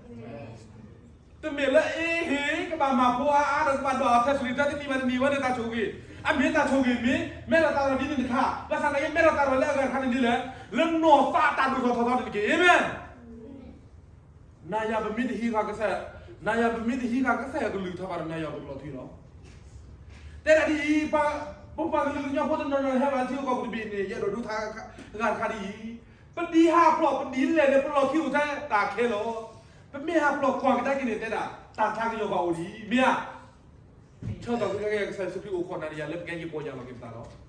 တမ့ၢ်လၢအဟ့ၣ် ကဘၣ်မၤဖိအါအါဒီး ကဘၣ်ဒိးအီၤထဲတနံၣ်ဘၣ်တနံၣ်ဝဲန့ၣ် တၢ်ဆိၣ်ဂ့ၤ, အမ့ၢ်တၢ်ဆိၣ်ဂ့ၤမ့ၢ် မဲထီၣ်သၣ်ထီၣ်ဒ်န့ၣ်တခါ, ဘၣ်ဆၣ်သနာ်က့ မဲထီၣ်သၣ်ထီၣ်လၢအဂၤတခါန့ၣ်ဒ်လဲၣ်, လၢနီၢ်သးတၢ်ဒိၣ်ထီၣ်ထီထီၣ်န့ၣ်တက့ၢ် အၤမ့ၣ်. နၤယၤပမ့ၢ်တဟံးဃာ်ကစၢ်, နၤယၤပမ့ၢ်တဟံးဃာ်ကစၢ်ယွၤကလုၢ်ကထါဘၣ်ဒီး နၤယၤပကလီၤထွံလီၤ. တဲဒၣ်ဒ်အံၤ, ပပှၤကလုာ်ကညီဖိတနီၤနီၤဟဲဘၣ်လၢထံဂုၤကီၢ်ဂၤတဘ့ၣ်န့ၣ် ယအဲၣ်ဒိးဒိးထါဂၤတခါဒ်အံၤ, ပဒံဟးဖျိး ပဒံလဲၣ်န့ၣ် ပလီၢ်ခံအိၣ်ထဲတၢ်ခဲလီၤ. ပမ့ၢ်ဟးဖျိးကွၢ်ကဒါက့ၤန့ၣ် တဲဒၣ် တၢ်ဆါကညီၤဘၣ်အိၣ်ဒ်အံၤ မ့ၢ်ဧါ. ဆၢကတီၢ်ခဲကစၢ်ယ့ၣ်ၡူးခရံာ်အိၣ်ခိးနၤဒီးယၤလၢပကဲယပီၢ်ယၢ်လီၤက့ၤပသးလီၤ.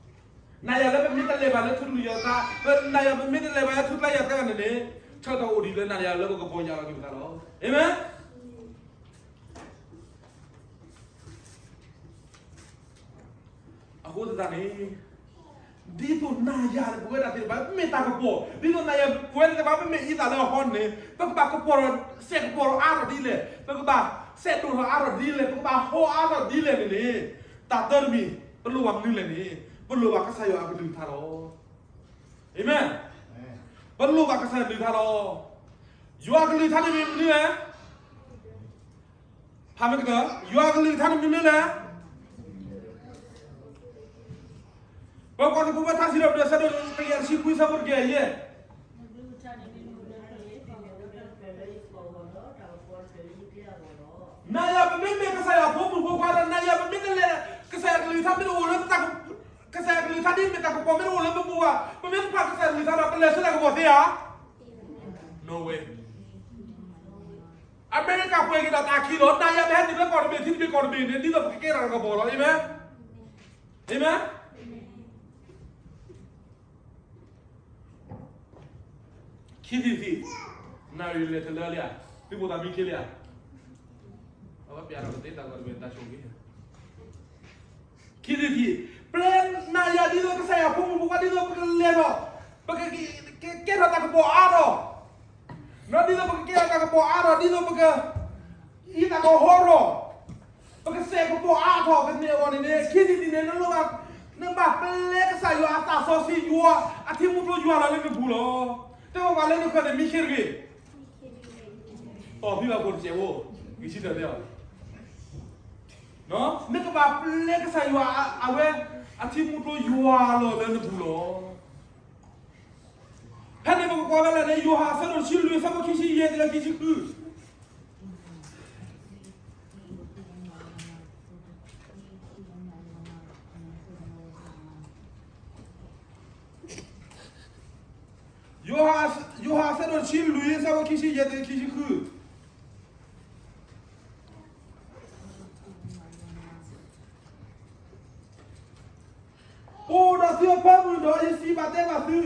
နၤယၤလၢပမ့ၢ်တလဲၤဘၣ်လၢထူတလူၢ်ယီၢ်သး, နၤယၤပမ့ၢ်တလဲၤဘၣ်လၢထူကျါယီၢ်ကျါန့ၣ်န့ၣ်, ဆၢကတီၢ်အိၣ်ဒံးလၢနၤယၤလၢပကပီၢ်ယၢ်လီၤက့ၤပသးလီၤ. အၤမ့ၣ်. အဃိသတးန့ၣ်, ဒ်သိးနၤယၤပဝဲဒၣ်သ့ၣ်တဖၣ် ပမ့ၢ်တၢ်ကပီၤ, ဒ်သိးနၤယၤပဝဲသ့ၣ်တဖၣ် ပမ့ၢ်အံသၣ်လၢအဟီန့ၣ် ပကဘၣ်ကပီၤ, စဲးကပီၤထီၣ်အါထီၣ်ဒ်လဲၣ်, ပကဘၣ်စဲးဒိၣ်ထီၣ်အါထီၣ်ဒ်လဲၣ်, ပကဘၣ်ဟီအါထီၣ်ဒ်လဲၣ်န့ၣ်န့ၣ်, တၢ်တၢတမံၤ ပလိၣ်ဘၣ်မနုၤလဲၣ်န့ၣ်, ပလိၣ်ဘၣ်ကစၢ်ယွၤအကလုၢ်ကထါလီၤ. အၤမ့ၣ်. ပလိၣ်ဘၣ်ကစၢ်ယွၤအကလုၢ်ကထါလီၤ. ယွၤအကလုၢ်ကထါန့ၣ်မ့ၢ်မနုၤလဲၣ်. ဖးမ့ၢ်ကတၢၢ်, ယွၤအကလုၢ်ကထါန့ၣ်မ့ၢ်မနုၤလဲၣ်. ပကွၢ်သကိးဝဲထါစံးထီၣ်ပတြၢၤ အဆၢဒိၣ်တကယၤတဆံခွံ အဆၢဖိတကယၤယဲၢ်. နၤယၤပမ့ၢ်မ့ၢ်ကစၢ်ယွၤအဖိမုၣ်ဖိခွါဒီး နၤယၤပမ့ၢ်တလဲၤ, ကစၢ်ယွၤကလုၢ်ကထါမ့ၢ်တအိၣ်လၢ, ကစၢ်ယွၤကလုၢ်ကထါဒ်မ့ၢ်တၢ်ကပီၤမ့ၢ်တအိၣ်လၢပပူၤဘၣ်, ပမ့ၢ်တဖးကစၢ်ယွၤကလုၢ်ကထါဒီး ပလဲၤဆူတၢ်ကပီၤသ့ဧါ. No way. အမဲရကၤပှဲၤက့ၤဒီးတၢ်ခံလီၤ. နၤယၤပဟဲတုၤလၢကီၢ်တဘ့ၣ် ထံတဘ့ၣ်ကီၢ်တဘ့ၣ်န့ၣ် ဒ်သိးပကကဲထီၣ်တၢ်ကပီၤလီၤ. အၤမ့ၣ်. အၤမ့ၣ်. ခံထံၣ်တထံၣ်, နၣ်ရံၣ်လဲၤတလၢလံဧါ, သုဖိသးမံခ့လံဧါ, အဝဲပျးထီၣ်ကသ့တၢ်ကီၢ်တဘ့ၣ်တၢ်ဆိၣ်ဂ့ၤ. ခံထံၣ်တထံၣ်, ပျဲနၤယၤဒ်သိးကစၢ်ယွၤဖိမုၣ်ဖိခွါ ဒ်သိးပကလဲၤထီၣ်, ပကကဲထီၣ်တၢ်ကပီၤအါထီၣ်, ဒ်သိးပကကဲထီၣ်တၢ်ကပီၤအါထီၣ် ဒ်သိးပက အံသၣ်ကဟီထီၣ်, ပကစဲးကပီၤအါထီၣ်ကန့ၢ်အဂီၢ်န့ၣ်န့ၣ် ခံထံၣ်တထံၣ်န့ၣ် နလိၣ်ဘၣ်, နဘၣ်ပျဲကစၢ်ယွၤအသးစီဆှံယွၤ, အထံမူကျိယွၤလီၤလၢနပူၤလီၤ. တဲဝဲပှၤလၢနဃၢၤန့ၣ် မံခ့တဂ့ၤ. အီၣ်ဖံဘၣ်ကိၣ်တစဲးဖိ, ဂ့ၤဆံတၢၢ်သ့လီၤ. နကဘၣ်ပျဲကစၢ်ယွၤအဝဲ, အထံမူကျိယွၤလီၤလၢနပူၤလီၤ. ဖဲန့ၣ်ပကကွၢ်ဖဲလဲၣ်န့ၣ် ယိၤဟၣ်အဆၢဒိၣ်တဆံလွံၢ် အဆၢဖိခံဆံယဲၢ်တုၤလၢခံဆံဃု. ယိၤဟၣ်, ယိၤ ယိၤဟၣ်အဆၢဒိၣ်တဆံလွံၢ် အဆၢဖိခံဆံယဲၢ်တုၤခံဆံဃု ပအိၣ်ဒီးသုအဖၢမုၢ်ဒီး ယစံးဘၣ်တဲဘၣ်သု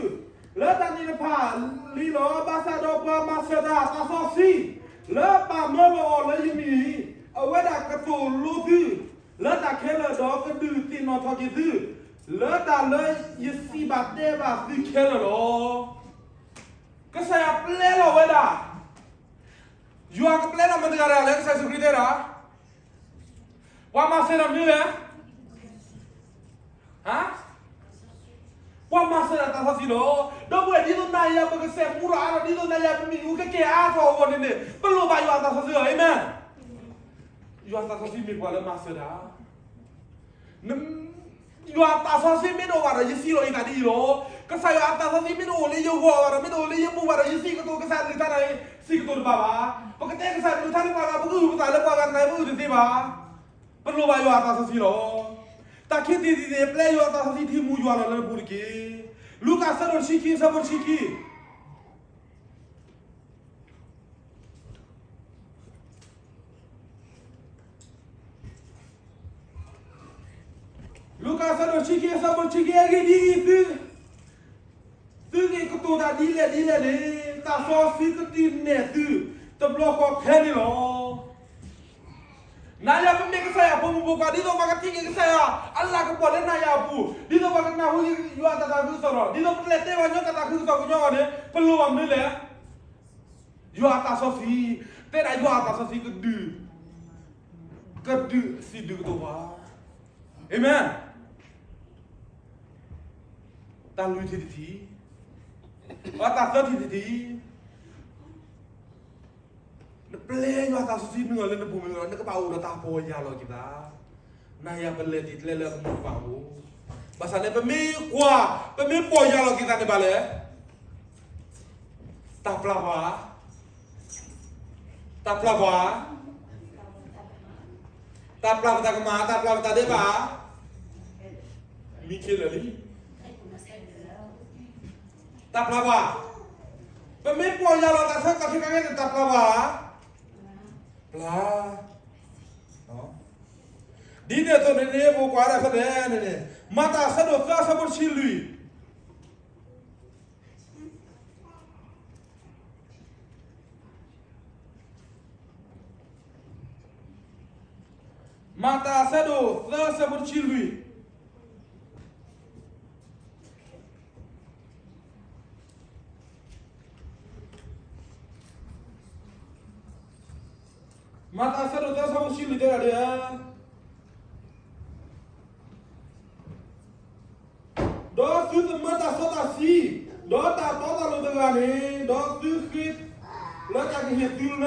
လၢတၢ်န့ၣ်တဖၣ်လံလီၤ. ဘၣ်ဆၣ်ဒီးပှၤမၤစၢၤတၢ်သးစီဆှံ လၢပာ်မၢလီၤအီၤလၢယမံၤအံၤ အဝဲဒၣ်ကသိၣ်လိသု လၢတၢ်ခဲလၢာ်ဒီးကဒုးသ့ၣ်နီၣ်ထီၣ်က့ၤသု လၢတၢ်လၢယစံးဘၣ်တဲဘၣ်သုခဲလၢာ်လီၤ. ကစၢ်ယွၤပျဲလီၤဝဲဒၣ် ယွၤကပျဲလီၤမတၤတဂၤတဂၤလဲၣ် ကစၢ်ယ့ၣ်ၡူးခရံာ်တဲဒၣ်, ပှၤမၤစၢၤတၢ်မနုၤလဲၣ်, ဟါ, ပှၤမၤစၢၤတၢ်သးစီဆှံလီၤ. ဒီပုၢ်ဝဲၢ် ဒ်သိးနၤယၤပကစဲးမူထီၣ်အါထီၣ် ဒ်သိးနၤယၤပမ့ၣ်အူကကဲအါထီၣ်အဂီၢ်န့ၣ်န့ၣ် ပလိၣ်ဘၣ်ယွၤအသးစီဆှံလီၤ. အၤမ့ၣ်. ယွၤအသးစီဆှံမ့ၢ်ပှၤလၢမၤစၢၤတၢ် ယွၤအသးစီဆှံမ့ၢ်တအိၣ်ဘၣ်ဒီး ယစံးလီၤအံၤသးဒ်အံၤလီၤ. ကစၢ်ယွၤအသးစီဆှံမ့ၢ်တအိၣ်လၢယဂီၢ်ဘၣ်ဒီး မ့ၢ်တအိၣ်လၢယပူၤဘၣ်ဒီး ယစံးကတိၤကစၢ်အကလုၢ်ကထါန့ၣ် စံးကတိၤတဘၣ်ဘၣ်. ပကတဲကစၢ်အကလုၢ်ကထါန့ၣ် ပှၤဂၤပကအုၣ်ပသးလၢပှၤဂၤတနၢ်ပအုၣ်တသ့ဘၣ်. ပလိၣ်ဘၣ်ယွၤအသးစီဆှံလီၤ. တၢ်ခံထံၣ်တထံၣ်န့ၣ် ပျဲယွၤအသးစီဆှံထံမူယွၤလီၤလၢနပူၤတက့ၢ်. လူၤကၣ်အဆၢဒိၣ်တဆံခံ အဆၢဖိတဆံခံ လူၤကၣ်အဆၢဒိၣ်တဆံခံ အဆၢဖိတဆံခံ အဂ့ၢ်ဒ်အံၤ, သု, သုဂ့ၤကတိၤတၢ်ဒ်လဲၣ်ဒ်လဲၣ်န့ၣ် သးစီဆှံကဒုးနဲၣ်သု တဘျီဃီခဲန့ၣ်လီၤ. နၤယၤပမ့ၢ်ကစၢ်ယွၤအဖိမုၣ်ဖိခွါ ဒ်သိးပှၤကထံၣ်က့ၤကစၢ်ယွၤ အလၤကပီၤလၢနၤယၤအပူၤ, ဒ်သိးပှၤကနၢ်ဟူယွၤအတၢ်သးခုကစီၣ်ဒီး ဒ်သိးပတလဲၤတဲပှၤကညီတၢ်သးခုကစီၣ်ကညီအဂီၢ်န့ၣ် ပလိၣ်ဘၣ်မနုၤလဲၣ်. ယွၤအသးစီဆှံ, တဲဒၣ်ယွၤအသးစီဆှံကဒုး, ကဒုးစံးဘျုးကတိၤပှၤ. အၤမ့ၣ်. တၢ်လွံၢ်ထံၣ်တထံၣ်, တၢ်သၢထံၣ်တထံၣ် နပျဲယွၤအသးစီဆှံမ့ၢ်အိၣ်လၢနပူၤမ့ၢ်အိၣ်ဒီး နကဘၣ်အိၣ်ဒီးတၢ်ပီၢ်ယၢ်လီၤက့ၤသး, နၤယၤပလဲၤတံၤကျဲလၢအကမူၤကမၣ်အပူၤ, ဘၣ်ဆၣ်န့ၣ် ပမ့ၢ်ကွၢ်, ပမ့ၢ်ပီၢ်ယၢ်လီၤက့ၤသးန့ၣ်ဘၣ်လဲၣ်, တၢ်ပျၢ်ပှၤ, တၢ်ပျၢ်ပှၤ, တၢ်ပျၢ်ပတၢ်ကမၣ်, တၢ်ပျၢ်ပတၢ်ဒဲးဘး, မံခ့လၢာ်လံ တၢ်ပျၢ်ပှၤ, ပမ့ၢ်ပီၢ်ယၢ်လီၤသးဆၢကတီၢ်ခဲကနံၣ်န့ၣ် တၢ်ပျၢ်ပှၤ, ပျၢ်, ဒ်န့ၣ်အသိးန့ၣ်န့ၣ် ပကွၢ်ဒၣ်ဖဲန့ၣ်န့ၣ် မၤတၢ်အဆၢဒိၣ်သၢအဆၢဖိတဆံလွံၢ် မၤတၢ်အဆၢဒိၣ်သၢအဆၢဖိတဆံလွံၢ် မၤတၢ်အဆၢဒိၣ်သၢအဆၢဖိတဆံလွံၢ်တဲဒၣ်ဒ်အံၤ, ဒီးသုသမၢတၢ်စီတၢ်ဆှံ, ဒီးတၢ်တီတၢ်လိၤတဂၤန့ၣ်, ဒီးသုဃ့လၢတၢ်ကဟ့ၣ်သုလၢ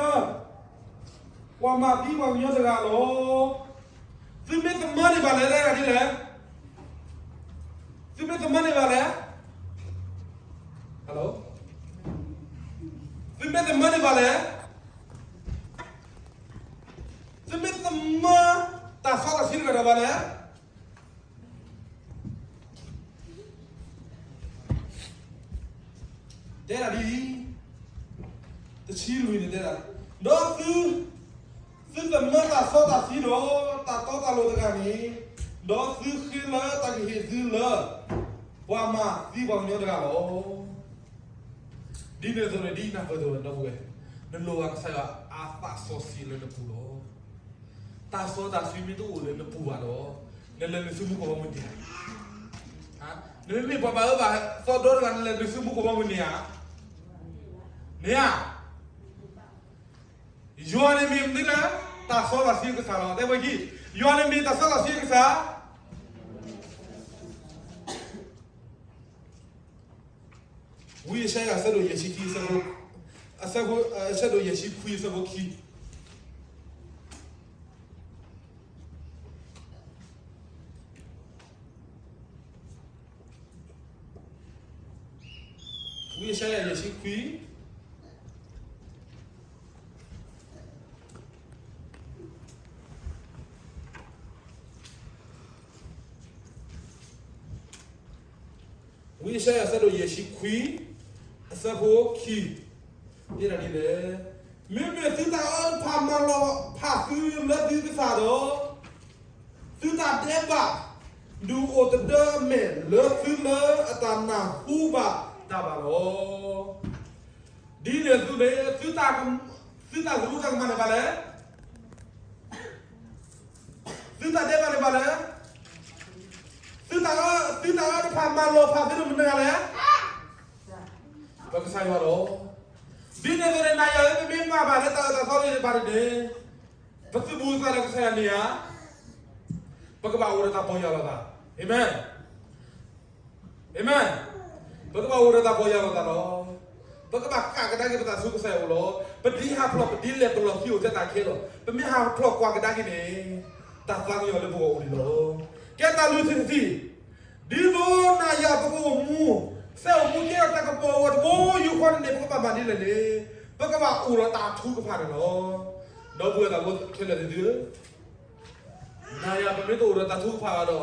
ပှၤမၤသံပှၤကညီတဂၤလီၤ. သုမ့ၢ်သမၢန့ၢ်ဘၣ်လဲၣ် တဲဒၣ်ဒ်လဲၣ်, သုမ့ၢ်သမၢန့ၢ်ဘၣ်လဲၣ်, သုမ့ၢ်သမၢန့ၢ်ဘၣ်လဲၣ်, သုမ့ၢ်သမၢတၢ်စီတၢ်ဆှံတဂၤဒီးဘၣ်လဲၣ် တဲဒၣ်ဒ်အံၤ, တဆံလွံၢ်န့ၣ်တဲဒၣ်, ဒီးသု, သုသမၢတၢ်စီတၢ်ဆှံဒီး တၢ်တီတၢ်လိၤတဂၤန့ၣ်, ဒီးသုဃ့လၢတၢ်ကဟ့ၣ်သုလၢ ပှၤမၤသံပှၤကညီတဂၤလီၤ. ဒ်န့ၣ်အသိးန့ၣ် ဒ်နၢ်ပၢၢ်တဝဲဒီပုၢ်ဝဲၢ်, နလိၣ်ဘၣ်ကစၢ်ယွၤအသးစီဆှံလၢနပူၤလီၤ. တၢ်စီတၢ်ဆှံမ့ၢ်တအိၣ်လၢနပူၤဘၣ်ဒီး, နလဲၤနုာ်ဆူမူခိၣ်ဘီမုၢ်န့ၣ်ဧါ, နမ့မ့ၢ်ပှၤဘၣ်အၢဘၣ်သီဒီတဂၤ နလဲၤနုာ်ဆူမူခိၣ်ဘီမုၢ်န့ၣ်ဧါ, န့ၣ်ဧါ. ယွၤန့ၣ်မ့ၢ်မနုၤလဲၣ်, တၢ်စီတၢ်ဆှံအကစၢ်လီၤ. တဲဝဲခံ, ယွၤန့ၣ်မ့ၢ်တၢ်စီတၢ်ဆှံအကစၢ်. ဝံယၡါယၤ အဆၢဒိၣ်ယဲၢ်ဆံခံ, အဆၢဖိ, အဆၢဒိၣ်ယဲၢ်ဆံခွံ အဆၢဖိခံ. ဝံယၡါယၤ ယဲၢ်ဆံခွံ ဝံယၡါယၤ အဆၢဒိၣ်ယဲၢ်ဆံခွံ, အ ဆၢဖိခံ, တဲဒ်လဲၣ်, မ့မ့ၢ်သုတၢ်အၢတဖၣ်မၤလီၤဖးသုလၢသုကစၢ်ဒီး, သုတၢ်ဒဲးဘး ဒုးအိၣ်တဒၢအမဲာ်လၢသုလၢအတၢ်နၢ်ဟူဘၣ်တၢ်ဘၣ်လီၤ. ဒ်န့ၣ်အသိးန့ၣ် သုတၢ်ကမၣ်န့ၣ်ဘၣ်လဲၣ်. သုတၢ်ဒဲးဘးန့ၣ်ဘၣ်လဲၣ်. သုတၢ်အၢတဖၣ်မၤလီၤဖးသုလၢမနုၤလဲၣ်. ပကစၢ်ယွၤလီၤ. ဒ်န့ၣ်အသိးန့ၣ် နၤယၤလၢပမ့ၢ်မၤဘၣ်လၢတၢ်အၢတၢ်သီသ့ၣ်တဖၣ်န့ၣ်, ပသုးဘူးသးဒီးကစၢ်ယွၤန့ၣ်ဧါ, ပကဘၣ်အိၣ်ဒီးတၢ်ပီၢ်ယၢ်လီၤသး. အၤမ့ၣ်. အၤမ့ၣ်. ပကဘၣ်အိၣ်ဒီးတၢ်ပီၢ်ယၢ်လီၤသးလီၤ. ပကဘၣ်ဃၣ်ကဒါက့ၤပသးဆူကစၢ်ယွၤအအိၣ်လီၤ. ပဒ်ဟးဖျိး ပဒ်လဲၤပလီၢ်ခံအိၣ်ထဲတၢ်ခဲလီၤ. ပမ့ၢ်ဟးဖျိးကွၢ်ကဒါက့ၤန့ၣ်, တၢ်သးကညီၤလၢပဂီၢ်အိၣ်န့ၣ်လီၤ. ကဲတၢ်လုၢ်ထံၣ်တထံၣ်, ဒ်သိးနၤယၤပကအိၣ်မူ, စဲအိၣ်မူကဲထီၣ်တၢ်ကပီၤအဂီၢ်တဘိယူၢ်ဃီန့ၣ်န့ၣ် ပကဘၣ်မၤဒ်လဲၣ်န့ၣ်, ပကဘၣ်အိၣ်ဒီးတၢ်ထုကဖၣ်န့ၣ်လီၤ. ဒီပုၢ်ဝဲၢ်သးဘိခဲလၢာ်သ့ၣ်ဧၢ, နၤယၤပမ့ၢ်တအိၣ်ဒီးတၢ်ထုကဖၣ်ဘၣ်ဒီး,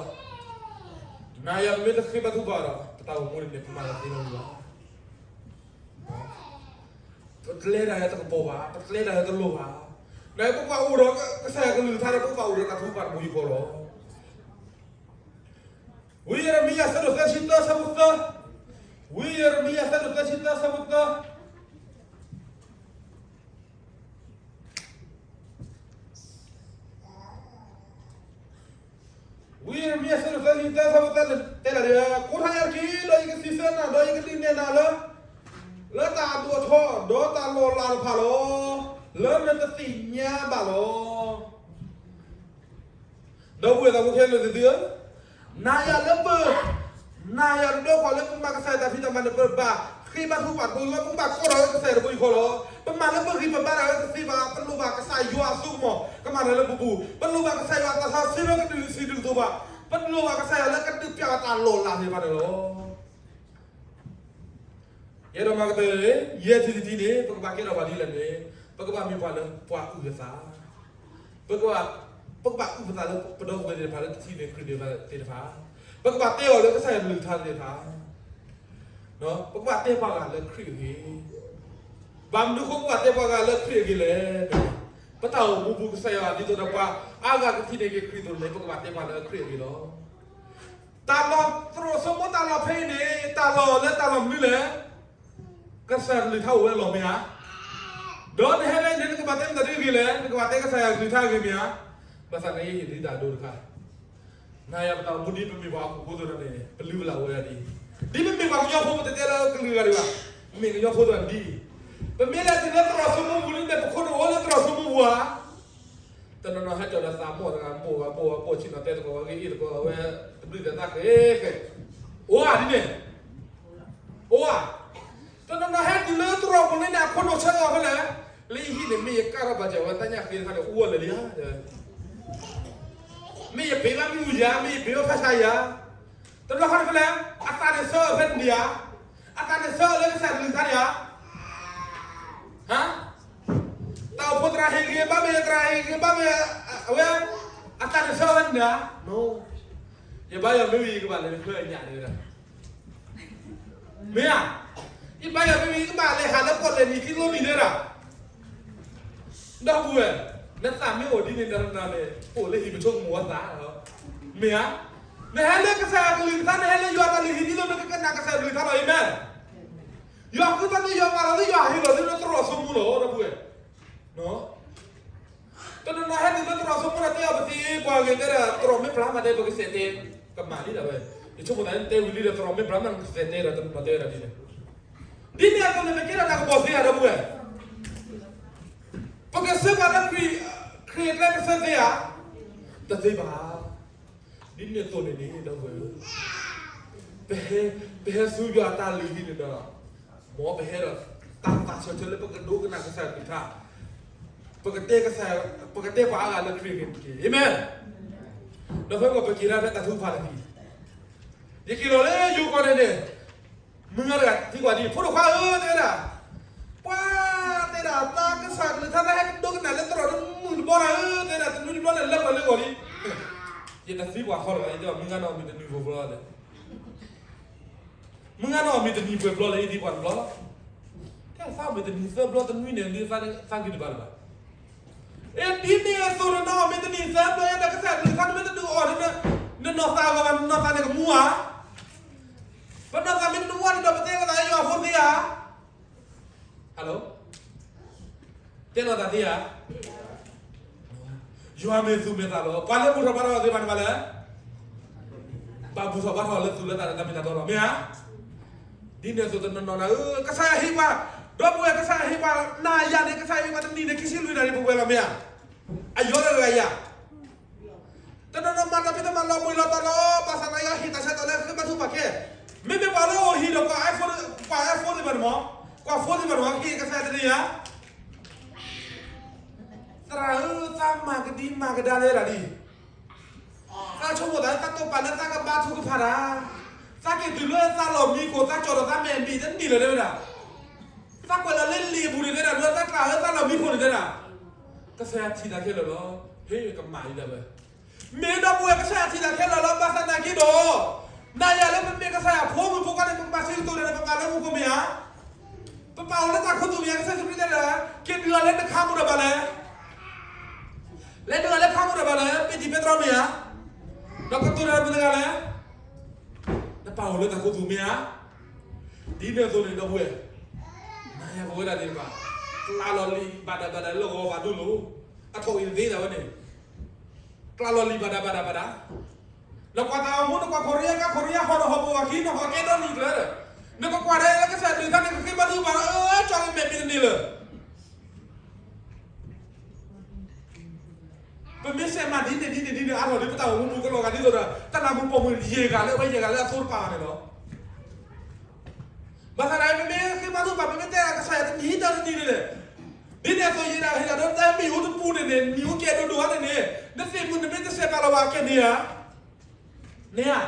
နၤယၤပမ့ၢ်တဃ့ဘါထုကဖၣ်ဒီး ပတၢ်အိၣ်မူန့ၣ်န့ၣ် ပမၤတသ့လၢၤဘၣ်. ပကျဲဒၣ်ယၤတကပီၤဘၣ်, ပကျဲဒၣ်ယၤတလိၣ်ဘၣ်. နပကဘၣ်အိၣ်ဒီးကစၢ်ယွၤကလုၢ်ကထါဒီး ပကဘၣ်အိၣ်ဒီးတၢ်ထုကဖၣ်တဘိယူၢ်ဃီလီၤ. ဝံယံးရမံယၤ အဆၢဒိၣ်သၢဆံသၢ အဆၢဖိသၢ, ဝံယံးရမံယၤ အဆၢဒိၣ်သၢဆံသၢ အဆၢဖိသၢ. ဝံယံးရမံယၤ အဆၢဒိၣ်သၢဆံသၢ အဆၢဖိသၢ တဲဒ်လဲၣ်, ကိးထီၣ်ယၤတက့ၢ်, ဒီးယကစံးဆၢနၤ, ဒီးယကဒုးနဲၣ်နၤလၢ လၢတၢ်အဒိၣ်အထီ ဒီးတၢ်လီၤလးတဖၣ်လီၤ, လၢနတသ့ၣ်ညါဘၣ်လီၤ. ဒီပုၢ်ဝဲၢ်သးဘိခဲလၢာ်သ့ၣ်ဧၢ, နၤယၤလၢပ, နၤယၤတဘျီဃီလၢပမၤကစၢ်ယွၤတၢ်ဖံးတၢ်မၤန့ၣ် ပဘၣ်ဃ့ဘါထုကဖၣ်တဘိယူၢ်ဃီ, ပကဘၣ်ကိးထီၣ်လၢကစၢ်ယွၤတဘိယူၢ်ဃီလီၤ. ပမၤလၢပဂံၢ်ပဘါတၢ်ဝဲတသ့ဘၣ်, ပလိၣ်ဘၣ်ကစၢ်ယွၤအစိကမီၤ ကမၤတၢ်လၢပပူၤ, ပလိၣ်ဘၣ်ကစၢ်ယွၤအသးစီဆှံလၢကဒုးစံးဒုးကတိၤဘၣ်, ပလိၣ်ဘၣ်ကစၢ်ယွၤလၢကဒုးပျၢ်ဘၣ်တၢ်လီၤလးသ့ၣ်တဖၣ်န့ၣ်လီၤ. ယအဲၣ်ဒိးမၤကတၢၢ်န့ၣ်, ယဲၢ်ထံၣ်တထံၣ်န့ၣ် ပကဘၣ်ကဲထီၣ်ပှၤဒ်လဲၣ်န့ၣ်, ပကဘၣ်မ့ၢ်ပှၤလၢပှၤအုၣ်အသး, ပကဘၣ်, ပကဘၣ်အုၣ်ပသးလၢပဒီပုၢ်ဝဲၢ်သ့ၣ်တဖၣ်လၢတထံၣ်န့ၢ်ခရံာ်သ့ၣ်တဖၣ်, ပကဘၣ်တဲအီၤလၢကစၢ်ယွၤကလုၢ်ကထါသ့ၣ်တဖၣ်, ပကဘၣ်တဲပှၤဂၤလၢခရံာ်အဂ့ၢ်. ဘၣ်မနုၤအဃိပကဘၣ်တဲပှၤဂၤလၢခရံာ်အဂ့ၢ်လဲၣ်. ပတၢ်အိၣ်မူပူၤကစၢ်ယွၤဒ်သိးဒီးပှၤအါဂၤကထံၣ်န့ၢ်က့ၤခရံာ်အသိးန့ၣ် ပကဘၣ်တဲပှၤလၢခရံာ်အဂ့ၢ်လီၤ. တၢ်လီၢ်သရိာ်စိမိတၢ်လီၢ်ဖဲအံၤန့ၣ် တၢ်လီၢ်လၢတၢ်လီၢ်မနုၤလဲၣ်. ကစၢ်ကလုၢ်ကထါအိၣ်ဝဲအလီၢ်မ့ၢ်ဧါ. ဒီးနဟဲဖဲအံၤန့ၣ် နကဘၣ်တဲမတၤဒ်အဂ့ၢ်လဲၣ်, နကဘၣ်တဲကစၢ်ယွၤကလုၢ်ကထါအဂ့ၢ်မ့ၢ်ဧါ. ဘၣ်ဆၣ်န့ၣ်ယဟ့ၣ်သုတၢ်အဒိတခါ, နၤယၤပတၢ်အိၣ်မူဒ်ပမ့ၢ်ပှၤဟီၣ်ခိၣ်ဖိအသိးန့ၣ် ပလုၢ်ပလၢ်ဝဲဒၣ်ဒ်အံၤ, ဒ်ပမ့ၢ်ပှၤကညီဖိ ပတတဲလၢကလုာ်ဂၤဒံးဘၣ်, မ့ၢ်ကညီဖိအသိးန့ၣ်ဒ်အံၤ, ပမ့ၢ်လဲၤတုၤလၢသရိာ်စိမိပူၤလံန့ၣ် ပခိၣ်နူာ်အိၣ်လၢသရိာ်စိမိပူၤဧါ. တနီၤနီၤဟဲကၠီၤဒီးသးမိၢ်တဂၤ မိၢ်ဂၤ မိၢ်ဂၤ မိၢ်ဆ့ၣ်နီၤတဲသကိးဝဲ ဂ့ၤအ့ၣ်သကိးဝဲ တဘျုးသဲးသးဃဲဃဲ, အိၣ်ဧါဒ်န့ၣ်, အိၣ်ဧါ. တနီၤနီၤဟဲတုၤလၢသရိာ်ပူၤလံန့ၣ် အခိၣ်နူာ်ဆၢကတီၢ်ဖဲလဲၣ်, လၢယဟံၣ်န့ၣ် မ့ၢ်ယကၢ်ထီၣ်ဘၣ်စၢၤဝဲ သ့ၣ်ညါဃ့တခါန့ၣ် အိၣ်ဝဲလၢာ်လံဧါ, မ့ၢ်ယပ့ၤဘၣ်မ့ၢ်အူယၤ မ့ၢ်ယပ့ၤဘၣ်ဖးဆါယၤ, တဘျီဃီန့ၣ်ဖဲလဲၣ် အသးန့ၣ်ဆၢအီၤဖဲန့ၣ်ဧါ, အသးန့ၣ်ဆၢအီၤလၢကစၢ်ကလုၢ်ကထါန့ၣ်ဧါ. ဟါ, တၢ်အိၣ်ဖှိၣ်သရၣ်ဟ့ၣ်ဂ့ၤဘၣ်မ့ၢ် သရၣ်ဟ့ၣ်ဂ့ၤဘၣ်မ့ၢ်, အဝဲ, အသးန့ၣ်ဆၢအီၤဖဲန့ၣ်ဧါ. ယဘါယွၤမ့ၢ်ဝံၤ ယကဘၣ်လဲၤဖျၢၣ်ညၣ်န့ၣ်ဝဲဒၣ်, မ့ၢ်ဧါ, ယဘါယွၤမ့ၢ်ဝံၤ ယကဘၣ်လဲၤဟးလၢပီၣ်လဲၣ်နံၤထံကျိနံၤန့ၣ်ဒၣ် ဒီပုၢ်ဝဲၢ်, နသးမ့ၢ်အိၣ်ဒ်န့ၣ်ဒီးနၤန့ၣ် အိၣ်လၢဟံၣ်ပဆိကမိၣ်အသးလီၤ, မ့ၢ်ဧါ. နဟဲလၢကစၢ်ယွၤကလုၢ်ကထါ နဟဲလၢယွၤတၢ်လုၢ်ဟံၣ်ဒ်သိး နကကနၣ်ကစၢ်ယွၤကလုၢ်ကထါလီၤ, အၤမ့ၣ်. ယွၤဃုထၢသု ယွၤမၤလီၤသု ယွၤဟ့ၣ်လီၤသုလၢသရိာ်စိမိလီၤ ဒီပုၢ်ဝဲၢ်. တနီၤနီၤဟဲတုၤလၢသရိာ်စိမိဒီးတဲအီၤ ပသံပှၤဂ့ၤ တဲဒၣ် သရိာ်မ့ၢ်ဘျါမး တဲ ပကစဲးတဲ ကမၣ်လံဒၣ်ဝဲ, ယဆိကမိၣ်သးတဲဝံၤလံဒီး သရိာ်မ့ၢ်ဘျါမး ပကစဲးတဲဒီး တနီၤတဲဝဲဒၣ်ဒ်လဲၣ်. ဒ်န့ၣ်အသိးန့ၣ် ပကဲထီၣ်တၢ်ကပီၤသ့ဧါ ဒီပုၢ်ဝဲၢ်. ပကစၢၢ်ဘၣ်လၢခရံာ်, ခရံာ်အကျဲကစၢၢ်သ့ဧါ, တသ့ဘၣ်. ဒ်န့ၣ်အသိးန့ၣ်န့ၣ် ဒီပုၢ်ဝဲၢ်ဧၢ, ပဟဲ, ပဟဲဆူယွၤတၢ်လုၢ်ဟံၣ်န့ၣ်ဒီး, မ်ပဟဲဒီးတၢ်သးဆၢထၢၣ်လၢပကဒိကနၣ်ကစၢ်ကလုၢ်ကထါ, ပကတဲကစၢ်, ပကတဲပှၤအါဂၤလၢခရံာ်အဂ့ၢ်တက့ၢ်, အၤမ့ၣ်. ဒီးဖဲပကက့ၤဒၣ်ဖဲတၢ်ထုကဖၣ်တက့ၢ်, ယက့ၤလီၤလၢယိၤကီၢ်န့ၣ်န့ၣ် မုၢ်ဂၤတဂၤသံကွၢ်ဒ်အံၤ, ဖိဒိၣ်ခွါဧၢ တဲဝဲဒၣ်, ပှၤတဲဒၣ် တၢ်ကစၢ်ကလုၢ်ကထါ တၢ်ဟဲကဒိကနၣ်လၢသရိာ်တမုၢ်တဘီဧါ တဲဒၣ် တနွံတဘျီန့ၣ် လၢပှၤလၢဂီၢ်လံ. ယတသံကွၢ်ဃီလၢၤဘၣ်, ယတဲအီၤ မုၢ်ဂၤနီၢ်မံၤတနံၤပှဲၤဘျီလဲၣ်, မုၢ်ဂၤနီၢ်မံၤတနံၤပှဲၤဘျီလဲၣ် ယသံကွၢ်တဘျီလီၤ. သးမ့ၢ်တနံၤသၢဘျီတနွံန့ၣ် ဒ်သးဂံၢ်တဘၣ်လၢၤဘၣ်. အ့ ဒ်န့ၣ်အသိးဒီး နအီၣ်မ့ၢ်တနံၤသၢဘျီ ယဲဒီးကစၢ်ယွၤကလုၢ်ကထါ နမ့ၢ်တဒုးအီၣ်န့ၣ် နနီၢ်သးအဂီၢ်ဘၣ်, နနီၢ်သးန့ၣ်ကမူဧါ. ပနီၢ်သးမ့ၢ်တမူဘၣ်န့ၣ်ဒီး ပတဲလိာ်သးလၢယွၤအဖိသ့ဧါ. Hello, တဲလိာ်သးသ့ဧါ. ယွၤမ့ၢ်သူၣ်မ့ၢ်သးလီၤ. ပှၤလၢဘူၣ်ထီၣ်ဘါထီၣ်သ့ၣ်တဖၣ်န့ၣ်ဘၣ်လဲၣ်, ဘၣ်ဘူၣ်ထီၣ်ဘါထီၣ်လၢသူၣ်လၢသးလၢတၢ်မ့ၢ်တၢ်တီလီၤ မ့ၢ်ဧါ. ဒ်န့ၣ်အသိးတနီၤနီၤန့ၣ် ကစၢ်ယွၤဟ့ၣ်ပှၤ, ဒီပုၢ်ဝဲၢ် ကစၢ်ယွၤဟ့ၣ်ပှၤ နၤယၤန့ၣ် ကစၢ်ယွၤဟ့ၣ်ပှၤတနံၤန့ၣ် ခံဆံလွံၢ်နၣ်ရံၣ်ပဝဲလီၤ မ့ၢ်ဧါ. အယီၤလၢဂၤယၤ တနီၤနီၤမၤတၢ်ဖံးတၢ်မၤလီၤဘှံးလီၤတီၤလီၤ ဘၣ်ဆၣ်သနာ်က့ ဟ့ၣ်တၢ်ဆၢကတီၢ်လၢဃ့ဘါထုကဖၣ်ခဲ, မ့မ့ၢ်ပှၤလၢအအိၣ်ဟံၣ်ဒီးကွၢ် iPhone, ကွၢ် iPhone သ့ၣ်တဖၣ်န့ၣ်မ့ၢ်, ကွၢ် phone သ့ၣ်တဖၣ်န့ၣ်မ့ၢ် ဟ့ၣ်ကစၢ်ယွၤတနံၤဧါ. သရၣ်ဧၢ, သးမၤကဒံမၤကဒါလဲဒၣ်ဒ်, သးဆိကမိၣ်သးလၢသးတိာ်ပာ်လၢသးကဘါထုကဖၣ်တၢ်, သးက့ၤတုၤလၢသးလီၢ်မံခိၣ် သးကၠီၣ်ဒီးသးမဲာ်ဘံၣ်တန့ၢ်လၢၤတဲဝဲဒၣ်, သးကွဲးလီၤလၢလံာ်အပူၤန့ၣ်တဲဒၣ်, လၢသးကျၢ်လၢသးလီၢ်မံခိၣ်န့ၣ်တဲဒၣ်, ကစၢ်ယွၤထံၣ်တၢ်ခဲလၢာ်လီၤ. ဟ့ၣ်ကမၣ်အံၤဒၣ်ဝဲ မ့ၢ်ဒီပုၢ်ဝဲၢ် ကစၢ်ယွၤထံၣ်တၢ်ခဲလၢာ်လီၤ. ဘၣ်ဆၣ်သနာ်က့ဒီး နၤယၤလၢပမ့ၢ်ကစၢ်ယွၤဖိမုၣ်ဖိခွါန့ၣ် ပကဘၣ်စံးကတိၤတၢ်န့ၣ် ပပာ်လၢမူခိၣ်မ့ၢ်ဧါ. ပပာ်အီၤလၢတၢ်ခူသူၣ်မ့ၢ်ဧါ. ကစၢ်ယ့ၣ်ၡူးခရံာ်တဲဒၣ်, က့ၤဒုးအီၤလၢနခါပူၤဒီးဘၣ်လဲၣ်, လဲၤဒုးအီၤလၢခါပူၤဒီးဘၣ်လဲၣ်, ပ့းတံးပဲတြီမ့ၢ်ဧါ. ဒီးကတိၤတၢ်မနုၤတဂၤလဲၣ်, နပာ်အီၤလၢတၢ်ခူသူၣ်မ့ၢ်ဧါ. ဒ်န့ၣ်အသိးန့ၣ် ဒီပုၢ်ဝဲၢ်, နၤယၤပဝဲဒၣ်သ့ၣ်တဖၣ် ကျးလီၤလံာ်ဘၣ်ဒၣ်ဘၣ်ဒၣ်လၢဂီၤဘၣ်ဒိလိၤ, အထီၣ်အံၤသ့ဒၣ်ဝဲန့ၣ် ကျးလီၤလံာ်ဘၣ်ဒၣ်ဘၣ်ဒၣ်ဘၣ်ဒၣ်. နကွၢ်တၢ်အိၣ်မူ နကွၢ် ခိရံယါ ကါ ခိရံယါ ဟီၣ်ဒီးဟီၣ်ဘိဘၣ်ခံ နဟီၣ်ကဲဒီနံၤကျၢၤဒီး, နကကွၢ်ဒၣ်လၢကစၢ်ယွၤကလုၢ်ကထါန့ၣ် ကဃ့ဘါထုကဖၣ်လၢ အၢ ကၠီလၢမဲာ်ဘံၣ်တန့ၢ်လၢၤ. ပမ့ၢ်စဲးမၤဒ်န့ၣ်ဒ်န့ၣ်ဒ်န့ၣ် အါထီၣ်ဒ်ပတၢ်အိၣ်မူပူၤကလီၤဂာ်ဒ်သိးဒီး တၢ်နးမူပိာ်မုၣ်ယဲၢ်ဂၤလၢအဝဲယဲၢ်ဂၤလၢအသိတပာ်ဘၣ်န့ၣ်လီၤ. ဘၣ်ဆၣ်သနာ်က့ ပမ့ၢ်ဃ့ဘါထုကဖၣ် ပမ့ၢ်တဲဒၣ်ကစၢ်ယွၤတနံၤတၢ်တနံၤန့ၣ်န့ၣ်, ဒ်န့ၣ်အသိးယဲဒၣ်ဟ့ၣ်ဒၣ်ဒီးတၢ်မ့ၢ်အိၣ်တပူၤန့ၣ်န့ၣ် နံၤအိၣ်ကဲဒိၣ်ဒိၣ်ဧါန့ၣ်န့ၣ်, နသ့ၣ်မုၢ်နမ့ၢ်တစဲးပာ်လီၤဘၣ်ကဲန့ၣ်ဧါ. န့ၣ်ဧါ,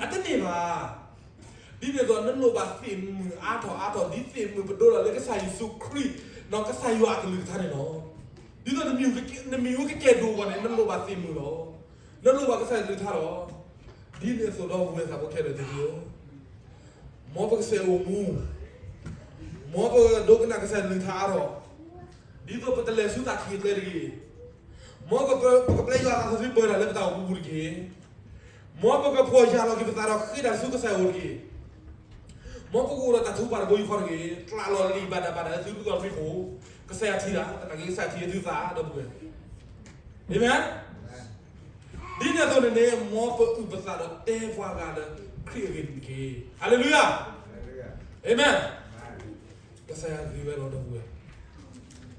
အတန့ၢ်ဘၣ်. ဒ်န့ၣ်အသိး နလိၣ်ဘၣ်သ့ၣ်မုၢ်အါထီၣ်အါထီၣ် ဒ်သ့ၣ်မုၢ်ပဒိလီၤလၢကစၢ်ယ့ၣ်ၡူးခရံာ် ဒီးကစၢ်ယွၤအကလုၢ်ကထါန့ၣ်လီၤ. ဒ်သိး နမ့ၢ်အိၣ်ကကဲဒိၣ်ဂီၢ်န့ၣ် နလိၣ်ဘၣ်သ့ၣ်မုၢ်လီၤ. နလိၣ်ဘၣ်ကစၢ်ယွၤကလုၢ်ကထါလီၤ. ဒ်န့ၣ်အသိးဒီး ဝဲသးဖိခဲလၢာ်သ့ၣ်ဧၢ, မ်ပကစဲးအိၣ်မူ, မ်ပကဒိကနၣ်ကစၢ်ယွၤကလုၢ်ကထါအါထီၣ်, ဒ်သိးပတလဲၤဆူသးခံအကျဲတဂ့ၤ. မ်ပကပျဲယွၤအသးစီဆှံပၢတၢ်လၢပတၢ်အိၣ်မူပူၤတက့ၢ်. မ်ပကဖှီၣ်ယာ်လီၤက့ၤပသးဒီးဃ့တၢ်ဆူကစၢ်ယွၤအအိၣ်တက့ၢ်. မ်ပကအိၣ်ဒီးတၢ်ထုကဖၣ်တဘိယူၢ်ဃီတဂ့ၤ. ကျးလီၤလံာ်ဘၣ်ဒၣ်ဘၣ်ဒၣ်လၢသုကီၢ်မံခိၣ်, ကစၢ်ယွၤထံၣ်တၢ်, သနာ်က့ကစၢ်ယွၤထံၣ်လၢသုသး ဒီပုၢ်ဝဲၢ်. အၤမ့ၣ်. ဒ်န့ၣ်အသိးန့ၣ်န့ၣ် မ်ပအုၣ်ပသးဒီးတဲပှၤဂၤလၢခရံာ်အဂ့ၢ်န့ၣ်တက့ၢ်. ဟါလ့လူယၤ. အၤမ့ၣ်. ကစၢ်ယွၤဂ့ၤဝဲလီၤ ဒီပုၢ်ဝဲၢ်. ကစၢ်ယွၤပာ်လီၤဝဲဖဲ ဒ်သိးပကဟဲကဲထီၣ်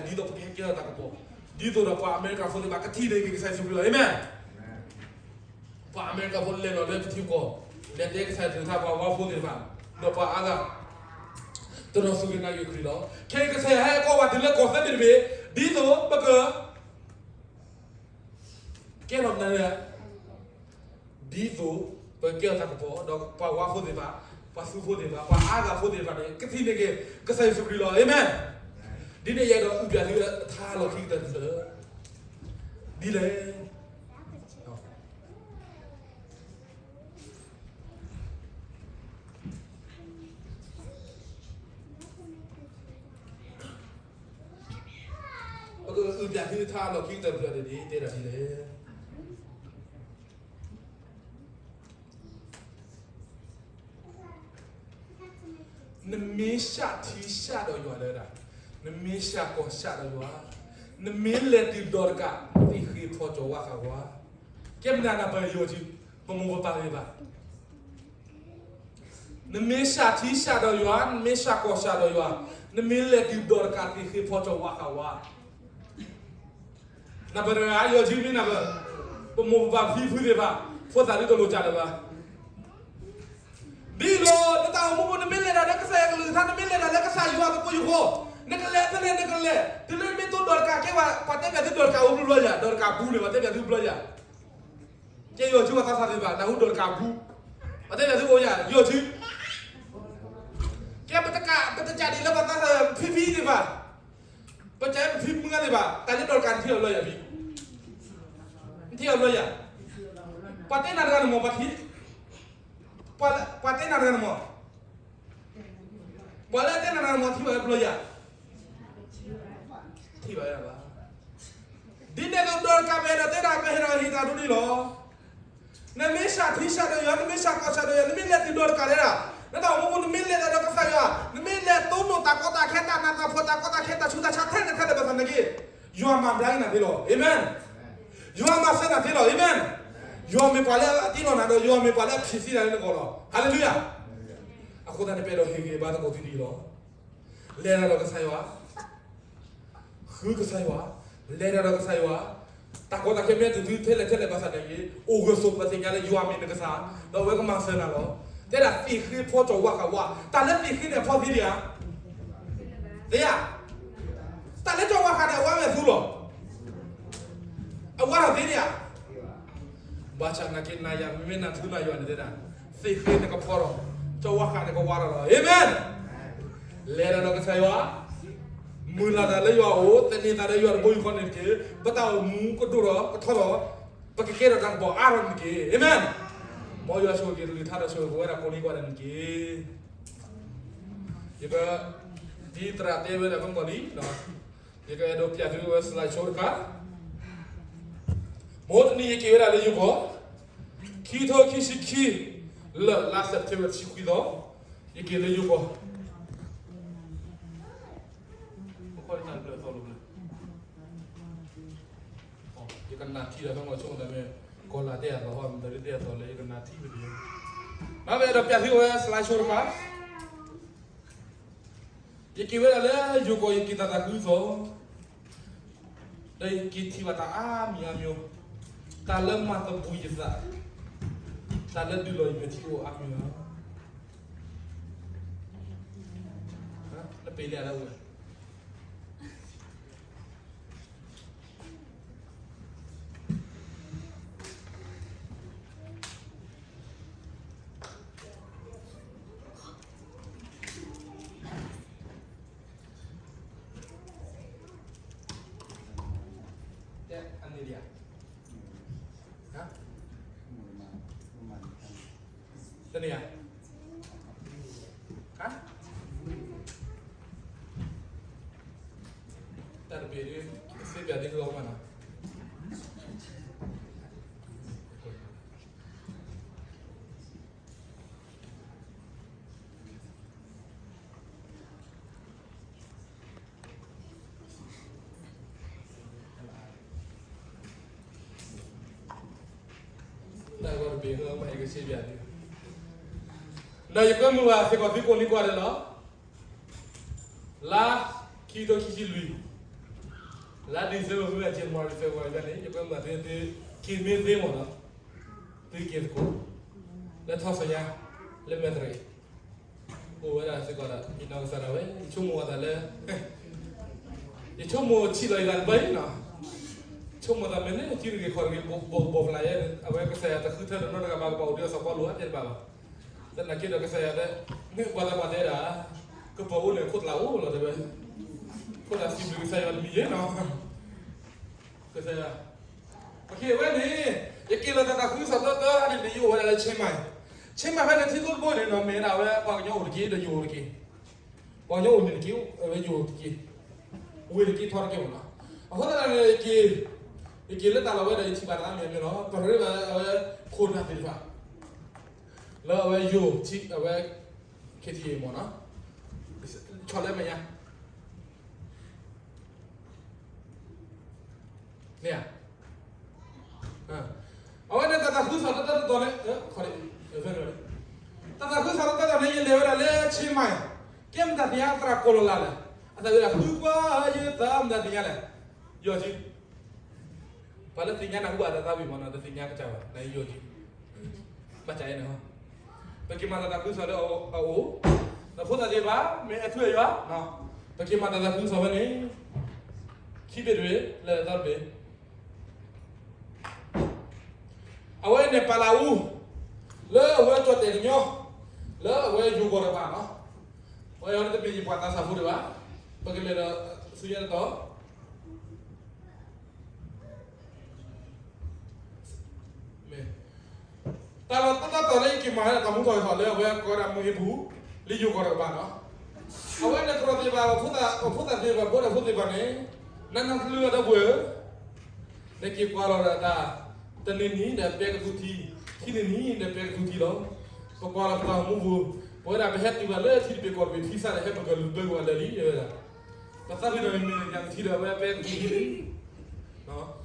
တၢ်ကပီၤ, ဒ်သိးဒီးပှၤအမဲရကၤဖိသ့ၣ်တဖၣ် ကထံၣ်န့ၢ်က့ၤကစၢ်ယ့ၣ်ၡူးခရံာ်လီၤ. အၤမ့ၣ်. ပှၤအမဲရကၤဖိလဲၤလီၤလၢပထံပကီၢ်, လဲၤတဲကစၢ်ယွၤကလုၢ်ကထါ ပှၤဝါဖိသ့ၣ်တဖၣ်, ဒီးပှၤအါဂၤ တနီၤသူၣ်က့ၤနာ်က့ၤခရံာ်လီၤ. ခဲအံၤကစၢ်ယွၤဟဲကိးပှၤတုၤလၢကီၢ်သၢဘ့ၣ်တဘ့ၣ်, ဒ်သိးပက ကဲထီၣ်မနုၤလဲၣ်, ဒ်သိးပကဲထီၣ်တၢ်ကပီၤ ဒီးပှၤဝါဖိသ့ၣ်တဖၣ်, ပှၤသူဖိသ့ၣ်တဖၣ်, ပှၤအါဂၤဖိသ့ၣ်တဖၣ်န့ၣ် ကထံၣ်န့ၢ်က့ၤကစၢ်ယ့ၣ်ၡူးခရံာ်လီၤ. အၤမ့ၣ်. ဒ်န့ၣ်ယအဲၣ်ဒိးအုၣ်ပျဲၢ်သုအထါလီၢ်ခံကတၢၢ်တဖျၢၣ်, ဒ်လဲၣ် ပကအုၣ်ပျဲၢ်သုအထါလီၢ်ခံကတၢၢ်တဖျၢၣ်န့ၣ် တဲဒၣ်ဒ်လဲၣ်. နမ့ၢ်စးထံစးဒီးယွၤလၢဒၣ်, နမ့ၢ်စးကီၢ်စးဒီးယွၤ, နမ့ၢ်လဲၤတုၤဒီးတကး သ့ၣ်ဃ့ဖီကၠီၤဝါဃးဝါ, ကဲမနုၤနၢ်ပၢၢ်ယိာ်ထံ, ပမိၢ်ပပၢ်သ့ၣ်တဖၣ်, နမ့ၢ်စးထံစးဒီးယွၤ, နမ့ၢ်စးကီၢ်စးဒီးယွၤ, နမ့ၢ်လဲၤတုၤဒီးတကး သ့ၣ်ဃ့ဖီကၠီၤဝါဃးဝါ နၢ်ပၢၢ်တဂၤ ယိာ်ထံမ့ၢ်နၢ်ပၢၢ်, ပမိၢ်ပပၢ်ဖံဖုသ့ၣ်တဖၣ် ဖိသၣ်ဒ်တလိၣ်ကၢ်လၢၤဘၣ်. ဒ်သိး နတၢ်အိၣ်မူပူၤ နမ့ၢ်လဲၤတၢ်လၢကစၢ်ယွၤကလုၢ်ကထါ, နမ့ၢ်လဲၤတၢ်လၢကစၢ်ယွၤကပိာ်ယိၤဃီ, နကလဲၤဖဲလဲၣ်နကလဲၤ, တုၤလၢနမ့ၢ်တိၢ်ဒီးတကးကဲဘၣ်, ပှၤတဲဘၣ်သုဒီးတကးအိၣ်ဘျီဘျီယၤ, ဒီးတကးပူၤန့ၣ် ပှၤတဲဘၣ်သုဘျီယၤ. ကဲယိာ်ထံပှၤသးစၢ်သ့ၣ်တဖၣ် နၢ်ဟူဒီးတကးပူၤ, ပှၤတဲဘၣ်သုအိၣ်ယၤ, ယိာ်ထံ. ကဲပတကး ပတကးဒ်လၢပှၤသးစၢ်ဖံဖံသ့ၣ်တဖၣ်, ပကဲပဖံမုၢ်ဂၤသ့ၣ်တဖၣ်, တၢ်လၢဒီးတကးနထံၣ်အီၤဘျီယၤ, နထံၣ်အီၤဘျီယၤ. ပှၤတဲနၤတဂၤန့ၣ်မ့ၢ်, ပှၤတဲနၤတဂၤန့ၣ်မ့ၢ် ပှၤလၢအတဲနၤန့ၣ် မ်ထံၣ်ဘၣ်ဝဲတဘျီယၤ, ထံၣ်ဘၣ်ဝဲဒၣ်ဘၣ်. ဒ်န့ၣ်အသိး ဒီးတကးပဟဲဒီးတဲဒၣ် ပဟဲဒီးဟ့ၣ်တၢ်ဒိၣ်ဒံးလီၤ. နမ့ၢ်စးထံစးဒီးယွၤ, နမ့ၢ်စးကီၢ်စးဒီးယွၤ, နမ့ၢ်လဲၤတုၤဒီးတကးလဲၣ်ဒၣ်, နတၢ်အိၣ်မူပူၤ နမ့ၢ်လဲၤတၢ်ဒီးကစၢ်ယွၤ, နမ့ၢ်လဲၤတိၢ်နီၣ်တၢ်ကီတၢ်ခဲ တၢ်နးတၢ်ဖှီၣ် တၢ်ကီတၢ်ခဲ တၢ်ဆူးတၢ်ဆါထဲလဲၣ်ထဲလဲၣ်ဘၣ်ဆၣ်န့ၣ်က့ၤ, ယွၤမၤဘျါက့ၤနၤသ့လီၤ. အၤမ့ၣ်. ယွၤမၤစၢၤနၤသ့လီၤ. အၤမ့ၣ်. ယွၤမ့ၢ်ပှၤလၢအတ့လီၤနၤဒီး ယွၤမ့ၢ်ပှၤလၢအဖံးသံနၤလၢနဂီၢ်လီၤ. ဟါလ့လူယၤ. အဃိသတးန့ၣ် ပအဲၣ်ဒိးဟ့ၣ်ဂံၢ်ဘါသကိးသုဒ်အံၤလီၤ. လဲၤတၢ်ဒီးကစၢ်ယွၤ, ဃုကစၢ်ယွၤ, လဲၤတၢ်ဒီးကစၢ်ယွၤ, တၢ်ကီတၢ်ခဲမ့ၢ်တုၤသုထဲလဲၣ်ထဲလဲၣ်ဘၣ်ဆၣ်န့ၣ်က့ၤ, အိၣ်ဂၢၢ်ဆိးပသ့ၣ်ညါလၢယွၤမ့ၢ်နကစၢ်, ဒီးအဝဲကမၤစၢၤနၤလီၤ. တဲဒၣ်သ့ၣ်ဃ့ဖီကၠီၤဝါဃးဝါ, တၢ်လၢသ့ၣ်ဃ့န့ၣ်အဖီသ့ဒံးဧါ. သ့ဧါ. တၢ်လၢကၠီၤဝါဃးန့ၣ်အဝါမဲာ်သူလီၤ. အဝါထီၣ်သ့ဒံးဧါ. ဘၣ်ဆၣ်နာ်က့နၤယၤ မ့မ့ၢ်နၤထူနၤယွၤန့ၣ်တဲဒၣ်, သ့ၣ်ဃ့န့ၣ်ကဖီဒီး, ကၠီၤဝါဃးန့ၣ်ကဝါထီၣ်လီၤ. အၤမ့ၣ်. လဲၤတၢ်ဒီးကစၢ်ယွၤ, မုၢ်လၢ်တၢ်လၢယွၤအအိၣ်, သန့ၤသးလၢယွၤတဘိယူၢ်ဃီန့ၣ်တက့ၢ်. ပတၢ်အိၣ်မူကဒိၣ်ထီၣ်ကထီထီၣ်, ပကကဲထီၣ်တၢ်ကပီၤအါထီၣ်န့ၣ်တက့ၢ်. အၤမ့ၣ်. မ်ယွၤဆိၣ်ဂ့ၤကလုၢ်ကထါဒီးဆိၣ်ဂ့ၤပဝဲဒၣ်ကိးနံၤကိးဒဲးန့ၣ်တက့ၢ်. ယက, ဒ်သရၣ်တဲဝဲဒၣ်မ့ၢ်ကီးလံ, ယကအဲၣ်ဒိးပျးသုဝဲ slide show တခါ. မဟါတနံၤယက့ၤဝဲဒၣ်လၢယိၤကီၢ်, ခံထိခံဆံခံ, လၢလါ September တဆံခွံသီ, ယက့ၤလၢယိၤကီၢ်. ယကနၣ်ထံဒီး ဖဲမီၤဆိကမိၣ်တၢ်မ့ၢ် ကီၤလၤတဲအသီဟီၣ်မတၤဒ်တဲအသီလၢယကနၣ်ထံမ့ၢ်တဂ့ၤ, မ့ၢ်ပအဲၣ်ဒိးပျးသုဝဲ slide show တခါ. ယက့ၤဝဲဒၣ်လၢယိၤကီၢ် ယက့ၤတၢ်သးခုကစီၣ်, ဒီးယက့ၤထံၣ်ဘၣ်တၢ်အါမံၤအါမံၤ, တၢ်လၢမၤသဘှံးယသး, တၢ်လၢဒုးလီၤယမဲာ်ထံအိၣ်အါမံၤလီၤ. လၢပ့ၤလဲၣ်လၢဝဲ တနံၤဧါ, တၢ်တဘ့ၣ်ဒ် စ့ပၠးဒ်ကလီၤမးနီၤ. တၢ်ဂီၤတဘ့ၣ်လၢမ့ၢ်ယကစ့ပၠးဒ်, ဒီးယကွဲမုာ်ဘၣ်စ့ၢ်ကီးသုကိးနံၤကိးဂၤဒဲးလီၤ. လါ ခံထိခံဆံလွံၢ်, လါ December မ့ၢ် January February န့ၣ် ယကွဲမုာ်ဘၣ်သု သုက့ၤမ့ၢ်သ့မ့ၢ်နီၤ, သုက့ၤသကိး လၢထီၣ်စီၤညါ လၢမဲာ်တရံး အိၣ်ဝဲဒၣ်စ့ၢ်ကီးဒီး ယနီၢ်ကစၢ်ဒၣ်ဝဲ ယဆိကမိၣ်အသးလၢ ယဆိကမိၣ်ဆံးလီၤယသးတဘျီအံၤနီၤ, ဆိကမိၣ်သးမ့ၢ်လၢ ကံတဂ့ၤခီၣ်တဂ့ၤ ဘိးဘိးဖျါယဲ အဝဲကစၢ်ယွၤတဃုထၢဒီးနီတဂၤဘၣ် ကဘၣ်အိၣ်ဒီးစီၤပီလူးဧါ တဲတဘၣ်ဘၣ်. သနာ်က့ဒီးကစၢ်ယွၤတဲ မ့ၢ်ပှၤသးပှၢ်တဲဒၣ် ကပၢၤအိၣ်န့ၣ် ခိၣ်သလၣ်အိၣ်လီၤတဲဝဲ, အဃိသတးစံးဘျုးကစၢ်ယွၤတမံၤယဲနီၤ. ကစၢ်ယွၤ ပက့ၤဝဲန့ၣ် ယက့ၤလီၤတၢ်သးခုကစီၣ်တၢတၢန့ၣ် ယအိၣ်ဝဲဒၣ်လၢ ဆ့မၢၣ်, ဆ့မၢၣ်ဖဲန့ၣ် ထံကျိတဘိန့ၣ်နီၤ မ့ၢ်ဒၣ်ဝဲပှၤကညီအိၣ်တက့ၢ် ဒီးယအိၣ်တက့ၢ်, ပှၤကညီအိၣ်န့ၣ်တက့ၢ် အဝဲယအိၣ်တက့ၢ်, ဝ့ၢ်တက့ၢ်ထီတက့ၢ်မ့ၢ်နီၤ. အဃိသတးန့ၣ် ယက့ၤလၢတၢ်လီၢ်ဝဲဒီး ယထံၣ်ဘၣ်တၢ်အါမံၤအါမံၤလီၤ. ပရ့ဘၣ်အဝဲခိၣ်နၢ်သ့ၣ်တဖၣ် လၢအဝဲယိၤထံ အဝဲ ခ့ထံမ့ၢ်နီၤ, ဆီၣ်လၢမဲာ်ညါ န့ၣ်ဧါ. အဝဲန့ၣ်တၢ်သးခုကစီၣ်တၢတၢတတီၤန့ၣ်, တၢ်သးခုကစီၣ်တၢတၢတတီၤန့ၣ် ယလဲၤဝဲဒၣ်လၢ ဆ့မၢၣ်, ကဲမတၤသ့ၣ်ညါသရၣ်ကိးလီၤလၢ်လဲၣ်, အသးဝဲဒၣ်ဃုကွၢ်ယသးမတၤသ့ၣ်ညါလဲၣ်, ယီၤကံ ပှၤလၢသ့ၣ်ညါနၢ်ဟူဘၣ်တၢ်သးဝံၣ်မ့ၢ်နီၤ တသ့ၣ်ညါကစၢ်ဘၣ် နယီၤကံ ဘၣ်ဆၣ်ယဲန့ၣ်ဟီ, ပက့ၤမၤတၢ်သးခုကစီၣ်လၢအအိၣ်, ဒီးဖိသၣ်သ့ၣ်တဖၣ် မ့ၢ်အထူအယွၤ, ပက့ၤမၤတၢ်သးခုကစီၣ်ဖဲန့ၣ်, ခံဘ့ၣ်တဘ့ၣ် လၢအသီတဘ့ၣ် အဝဲန့ၣ်ပာ်လၢအူ, လၢအဝဲကၠီၣ်တဲၣ်ကညီ, လၢအဝဲယိၤကီၢ်တကပၤနီၤ, အဝဲအံၤတမ့ၢ်ယပှၤသးစၢ်ဖိဒံးဘၣ်, ပကလဲၤဒီးဆူညါတတီၤ မ့ၢ် တၢ်လီၢ်တတီၤလၢယက့ၤမၤဝဲဒၣ်တၢ်မူထီၣ်ဟ့ၣ်ထီၣ်လၢအဝဲကိးဝဲဒၣ်မုၢ်ဟ့ၣ်ပူၤ, လၢယိၤကီၢ်တကပၤနီၤ, အဝဲန့ၣ်ကရီးသ့ၣ်တဖၣ်, ပှၤဖိသၣ်သ့ၣ်တဖၣ်, ဖိဒိၣ်ဖိသ့ၣ်တဖၣ်န့ၣ်, နနၢ်ဟူလၢအဒီပုၢ်ဝဲၢ်ဧၢ, နက့ၤကွၢ်လီၤဒီးတၢ်, တနံၤနံၤဒီးပဲကသူထံ, ထံနံၤနံၤဒီးပဲကသူထံလီၤ. ပကွၢ်လီၤပသးသမူပူၤ, ပဝဲဒၣ်ပဟဲတုၤဘၣ်လၢထံတဘ့ၣ်ကီၢ်တဘ့ၣ်ထံစးဒီး ဟဲပကလုာ်ဘၢကွံာ်ဝဲလၢာ်လံ တဲဝဲဒၣ်. ပသးဖံးနီၣ်မ့ၢ်ညၣ်ကထံဒီး အဝဲပဲကသူထံလံ. တဘ့ၣ်ကီၢ်လီၤ.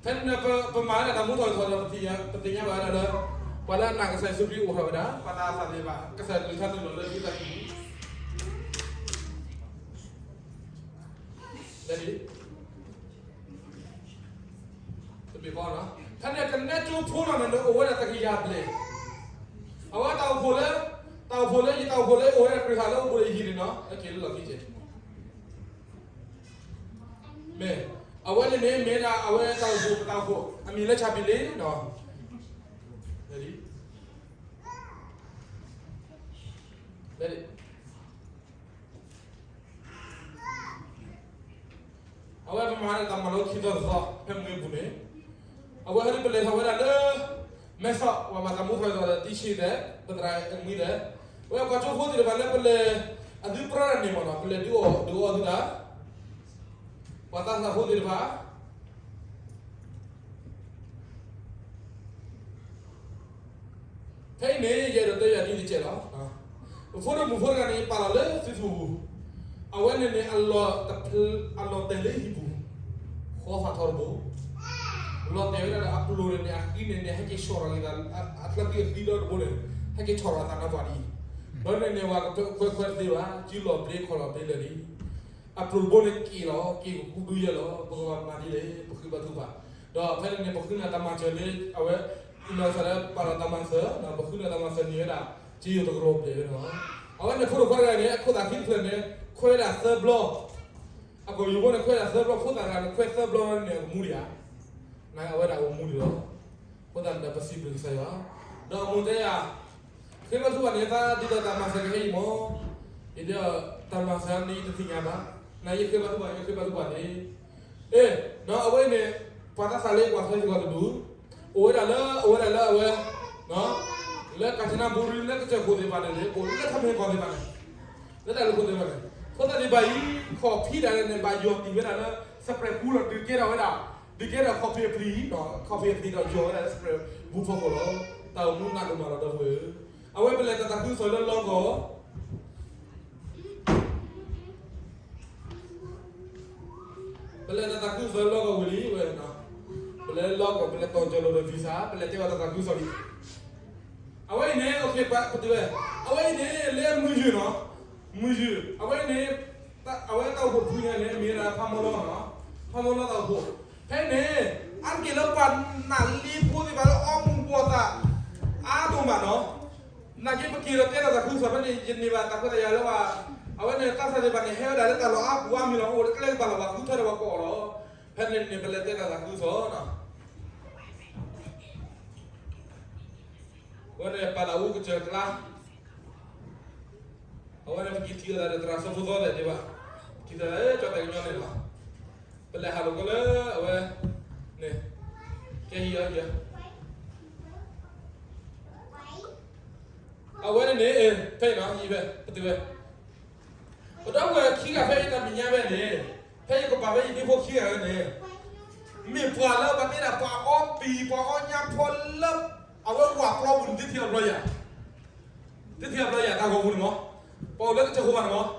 ဖဲန့ၣ် ပမၤဝဲဒၣ်တၢ်မူထီၣ်ထီၣ်ဒီး ပသ့ၣ်ညါဘၣ်ဝဲဒၣ်လၢ ပှၤလၢအနာ်ကစၢ်ယ့ၣ်ၡူးခရံာ်အိၣ်ထီၣ်ဝဲဒၣ် ပှၤသးစၢ်သ့ၣ်တဖၣ် ကစၢ်ကလုၢ်ကထါသူၣ်လီၤလၢသုသးကံၢ်ပူၤ တဘ့ၣ်ကီၢ်လီၤ. ဖဲန့ၣ်ကနဲကၠိဖိလီၤန့ၣ် အိၣ်ဝဲဒၣ်တကယၤဘျဲၣ်. အဝဲတၢ်အိၣ်ဖှိၣ်လၢ, တၢ်အိၣ်ဖှိၣ်လၢယတၢ်အိၣ်ဖှိၣ်လၢအိၣ်ဝဲဒၣ်ခရံာ်ဟးလၢအိၣ်ဘူးဒီးယဟံၣ်န့ၣ်နီၤ အက့ၤလၢလီၢ်ခံကဲး မ့ၢ်, အဝဲန့ၣ်န့ၣ် မ့ၢ်ဒၣ်အဝဲတၢ်အိၣ်ဖှိၣ်, တၢ်အိၣ်ဖှိၣ် အမံၤလၢဆၣ်ပံၤလ့နီၤ. အဝဲပမၤဒၣ်တၢ်မၤလိခံသီတသီ ဖဲမုၢ်ဂ့ၤပူၤန့ၣ်, အဝဲဟဲဒ်ပလဲၤထီၣ်ဝဲဒၣ်လၢ မဲဆီး ပှၤဘၣ်တၢ်မူထီၣ်ထီၣ်ဒီး တံၢ်ဆံးသဲး ပသရၣ်အမံၤသဲး, အဝဲပှၤကၠိဖိသ့ၣ်တဖၣ်လၢပလဲၤ အသုပြၢတၢ်န့ၣ်မ့ၢ်နီၤ ပလဲၤဒုးအီၣ်ဒုးအီသုသး, ပှၤသးစၢ်ဖိသ့ၣ်တဖၣ် ဖဲအံၤန့ၣ် ယအဲၣ်ဒိးတဲယၤဒ်တကဲးလီၤ. ပဖိဒိၣ်မုၣ်ဖိတဂၤန့ၣ် ပာ်လီၤလၢသုထူၣ်ပူၤ, အဝဲန့ၣ်န့ၣ် အလီၢ်တဲာ်လၢဟံၣ်ပူၤ, ဃီသၣ်ထီတဘိ, လီၤတဲာ်ဝဲဒၣ်ဒီးအပျိၢ်န့ၣ်န့ၣ် အဃံန့ၣ်န့ၣ် ဟဲက့ၤဆီၣ်ထီၣ်က့ၤသး, အချၢဃံအဃံဒီတဘိန့ၣ် ဟဲက့ၤဆီၣ်ထီၣ်အသးနါပှၢ်ဒ်အံၤ, ဒီးန့ၣ်န့ၣ် ပှၤကခွဲခွဲတသ့ဘၣ်, စုလီၤဘျ့ခီၣ်လီၤဘျ့လၢာ်လံ. အပျိၢ်တဘိန့ၣ်က့ၤလီၤ, က့ၤကကူဒုယဲၢ်လီၤ, ပကဘၣ်မၤဒ်လဲၣ်, ပဃ့ဘါထုကဖၣ်, ဒီးဖဲန့ၣ်န့ၣ် ပဃုန့ၢ်တၢ်မၤစၢၤလၢ အဝဲ အံၤနီၢ်ကစၢ်လၢပာ်လီၤတၢ်မၤစၢၤ, ပဃုန့ၢ်တၢ်မၤစၢၤန့ၢ်ဝဲဒၣ် စ့ယိၤတကရၢဘျဲၣ်ဝဲန့ၣ်လီၤ. အဝဲန့ၣ်ဖိဒိၣ်ခွါတဂၤန့ၣ် အခိၣ်သးခံတဖျၢၣ်န့ၣ် ခွဲးဒၣ်သၢဘျီ, အကီၢ်ယိၤဖိန့ၣ် ခွဲးဒၣ်သၢဘျီ, ဖိသၣ်တဂၤန့ၣ် ခွဲးသၢဘျီန့ၣ် အကမူဒံးဧါ, နအဝဲဒၣ်အိၣ်မူဒံးလီၤ. အဃိသတးန့ၣ်ဒီး ပစံးဘျုးကစၢ်ယွၤ, ဒီးအမိၢ်တဲယၤ ဃ့ဘါထုကဖၣ်န့ၣ် သးဒ်သိးတၢ်မၤစၢၤကဟဲအံၤမ့ၢ်, ယတဲအီၤ တၢ်မၤစၢၤန့ၣ်ယတသ့ၣ်ညါဘၣ်, နယဃ့ဘါထုကဖၣ် ယဃ့ဘါထုကဖၣ်န့ၣ်, အ့ၣ်, အဝဲအံၤန့ၣ် ပှၤသးစၢ်လၢကွၢ်ထွဲစ့ၢ်ကီးတဒူၣ်, အိၣ်ဝဲဒၣ်လၢ အိၣ်ဝဲဒၣ်လၢအဝဲ လၢကၣ်စနဘူရံ လၢကစၢၢ်ခိၣ်သ့ၣ်တဖၣ်န့ၣ် အိၣ်လၢထးမ့ၢ်ကီၢ်သ့ၣ်တဖၣ်န့ၣ်, လၢတၢ်လူၢ်ခိၣ်သ့ၣ်တဖၣ်န့ၣ်, ဖိသၣ်သ့ၣ်တဖၣ်အံၤ ခီၣ်ဖံးဒၣ်လဲာ်န့ၣ် ဘၣ်ယီၢ်တံၢ်ဝဲဒၣ်လၢ စပြဲးပူလီၤ ဒုးကဲထီၣ်ဝဲဒၣ်, ဒုးကဲထီၣ်ခီၣ်ဖံးအပျံၤ, ခီၣ်ဖံးအပျံၤဒီးယီၢ်ဝဲဒၣ်လၢစပြဲးပူဖီခိၣ်လီၤ. တၢ်အိၣ်မူနးဒိၣ်မးလီၤ ဒီပုၢ်ဝဲၢ်ဧၢ, အဝဲပလဲၤတၢ်သးခုကစီၣ်လၢလီၢ်ကီၢ် ပလဲၤတၢ်သးခုကစီၣ်လၢလီၢ်ကီၢ်ဝံၤလံဝဲ, ပလဲၤလၢလီၢ်ကီၢ် ပလဲၤတီၢ်ကၠီၤလိာ်ဒီး visa ပလဲၤတဲဘၣ်တၢ်သးခုကစီၣ်လံ. အဝဲအံၤန့ၣ် ပတုၤဝဲ, အဝဲအံၤန့ၣ် လၢမုၢ်ယုၢ်နီၤ, မုၢ်ယုၢ် အဝဲအံၤန့ၣ်, အဝဲတၢ်အိၣ်ဖှိၣ်တဖုန့ၣ် မ့ၢ်ဝဲဒၣ်ဖးမီလီနီၤ, ဖးမီလီတၢ်အိၣ်ဖှိၣ်, ဖဲန့ၣ် အါတက့ၢ်လၢပှၤနာ်လံဖိသ့ၣ်တဖၣ်လၢအီမူၤဘှီးသး အါဒိၣ်မးနီၤ. နာ်က့ပက့ၤဒီးတဲတၢ်သးခုကစီၣ်ဖဲန့ၣ် ယန့ၢ်ဘၣ်တၢ်ခွဲးတၢ်ယာ်လၢပှၤ, အဝဲန့ၣ်သးစၢ်သ့ၣ်တဖၣ်န့ၣ် ဟဲဝဲဒၣ်လၢတၢ်လီၢ်အါပူၤအါမံၤလီၤ, အိၣ်လၢကျဲကပၤလီၤ ပှၤဃုထၢဒီးပှၤကိးအီၤလီၤ. ဖဲန့ၣ်န့ၣ် ပလဲၤတဲတၢ်သးခုကစီၣ်နီၤ. အဝဲန့ၣ်ပာ်လၢအူကစၢၢ်ကျါ, အဝဲန့ၣ်ပက့ၤထံၣ်အသးဒီးသရၣ်စီၤဖိသီသဲးဒံးဘၣ်, ထံၣ်သးလၢကၠီၣ်တဲာ်ကညီန့ၣ်လီၤ. ပလဲၤဟးလိာ်ကွဲလၢအဝဲန့ၣ်, ကဲဟံၣ်အီၤဟံၣ်အီၤ အဝဲန့ၣ်န့ၣ် ဖဲအံၤနီၤ ယံၤဖဲ ပတုၤဝဲ, ပဒီပုၢ်ဝဲၢ်ခံဂၤဖဲအံၤတၢ်မဲာ်ညါဖဲန့ၣ်, ဖဲယကပာ်ဖဲယဒ့ဖိခံဂၤဖဲန့ၣ်, မ့ၢ်ပှၤလၢပှၤတဲဒၣ်ပှၤအီပံၤ ပှၤအီညါဖီလၢ အဝဲဝၤပျီပူၤန့ၣ် တထံၣ်အဘျီယၤ, တထံၣ်အဘျီယၤ တၢ်ဂီၤပူၤန့ၣ်မး, ပှၤအိၣ်လၢကစၢၢ်ခိၣ်ဘၣ်န့ၣ်မး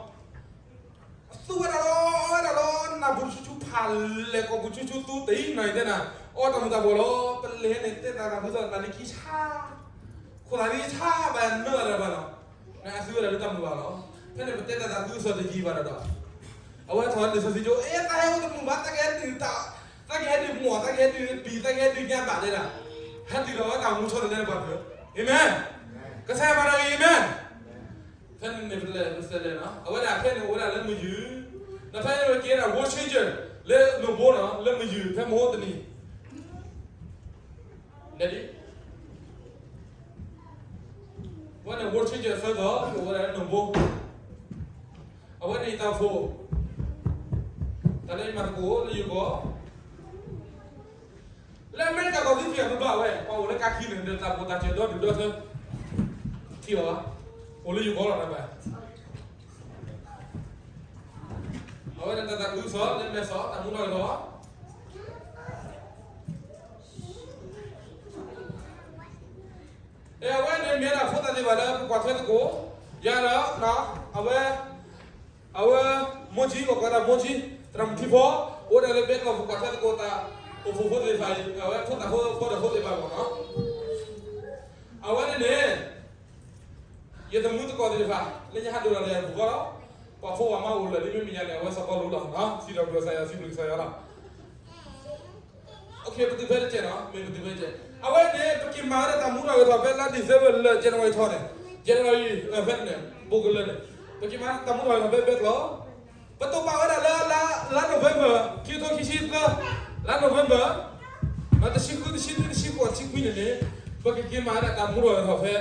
သူဝဲဒၣ်လီၤ, အီဝဲဒၣ်လီၤ, နၢ်ပူၤဆူၣ်ဆူၣ်ဖးလဲၢ် ကိာ်ပူၤဆူၣ်ဆူၣ်သူတ့ၢ်နီၤ ယတဲနၤ, အီတၢ်မူၤတၢ်ဘှီးလီၤ. ပလဲၤန့ၣ် တဲတၢ်သးခုကစီၣ် နၤလံခံဆါ, ခိၣ်သးလံဆါဘၣ်နၢ်ဘၣ်တၢ်ဘၣ်လီၤ. နအသုဝဲဒၣ်လၢတၢ်မုာ်ဘၣ်လီၤ. ဖဲန့ၣ် ပတဲတၢ်သးခုကစီၣ်တယံာ်ဘၣ်ဒီး, အဝဲထီၣ်လံာ်စီဆှံကၠိ, အဲ သးဟဲအိၣ်တမုာ်ဘၣ်, သးကဟဲဒုးတၢ်, သးကဟဲဒုးမိၢ်, သးကဟဲဒုးပံၤ, သးကဟဲဒုးညါဘၣ်တဲဒၣ်, ဟဲတုၤလီၤဝဲတၢ်မူထီၣ်တလဲပှၤဖျၢၣ်, အၤမ့ၣ်, ကစၢ်ယွၤမၤတၢ်ဂ့ၤ, အၤမ့ၣ်. ဖဲန့ၣ်န့ၣ် ပလဲၤပစဲးလဲၤနီၤ, အဝဲဒၣ်ဖဲန့ၣ်အိၣ်ဝဲဒၣ်လၢမုၢ်ယုၢ်, ဒီးဖဲန့ၣ်ဝဲကဲဒၣ် world changer လၢနိၣ်ဘိနီၤ, လၢမုၢ်ယုၢ်ဖဲမဟိတနံၤ, ဒ်, အဝဲန့ၣ် world changer အဆၢကတီၢ် အိၣ်ဝဲဒၣ်လၢနိၣ်ဘိ, အဝဲန့ၣ်ယတၢ်အိၣ်ဖှိၣ်, တၢ်လၢယမၤသကိးလၢယဂီၢ်, လၢ လၢအမဲရကၤကီၢ်သူလ့ၤထံဂၤဘၣ်ဝဲ ပှၤအိၣ်လၢကါခံန့ၣ် ဒီးတၢ်ဘိၣ်တၢ်စၢၢ်ဒီဒူၣ်ဒီထၢ ထံၣ်လီၤဘၣ်, အိၣ်လၢယိၤကီၢ်လီၤနဘၣ်. အဝဲန့ၣ်တၢ်သးခုကစီၣ် လၢမဲာ်စီၣ် တၢ်မူထီၣ်က့ၤထီၣ် အဝဲန့ၣ်မ့ၢ်ဒၣ် ဖိသၣ်သ့ၣ်တဖၣ်လၢပကွၢ်ထွဲသကိး ယၤဒီး အဝဲ အဝဲ မိၢ်ကၠံ ပကွၢ်ဒၣ်မိၢ်ကၠံ သရၣ်မုၣ်ထံဖီ အိၣ်ဒၣ်လၢဘဲကျိာ် ပကွၢ်ထွဲသကိးတၢ်အိၣ်ဖှိၣ်ဖိသ့ၣ်တဖၣ်အံၤ အဝဲဖိသၣ်ဖိသ့ၣ်ဖိသ့ၣ်တဖၣ်မ့ၢ်နီၤ. အဝဲန့ၣ်န့ၣ် ယသမုၢ်သကိးသ့ၣ်တဖၣ် လၢယဟးဒိၣ်တၢ်လၢယပူၤဃီလီၤ. ပှၤဖိပှၤမါအိၣ်လၢာ်လံ မ့မ့ၢ်ယၤန့ၣ် အဝဲစီၤပီလူးလီၤ. စံးထီၣ်ပတြၢၤကစၢ်ယွၤ စံးဘျုးကစၢ်ယွၤလီၤ. ပတုၤဖဲတကဲးနီၤ မ့ၢ်ပတုၤဖဲတကဲး အဝဲန့ၣ် ပက့ၤမၤဝဲဒၣ်တၢ်မူထီၣ်က့ၤထီၣ်ဖဲလါ December လၢ January ထီၣ်န့ၣ် January ဖဲန့ၣ် ဘိးကလၢာ်န့ၣ် ပက့ၤမၤတၢ်မူထီၣ်က့ၤထီၣ်ဖဲဘဲကျိာ် ပတိာ်ပာ်ဝဲဒၣ်လၢ လါ November ခံကထိခံဆံသၢ လါ November တဆံဃု တဆံနွံ တဆံဃိး တဆံခွံန့ၣ်န့ၣ် ပကက့ၤမၤဝဲဒၣ်တၢ်မူထီၣ်က့ၤထီၣ်ဖဲ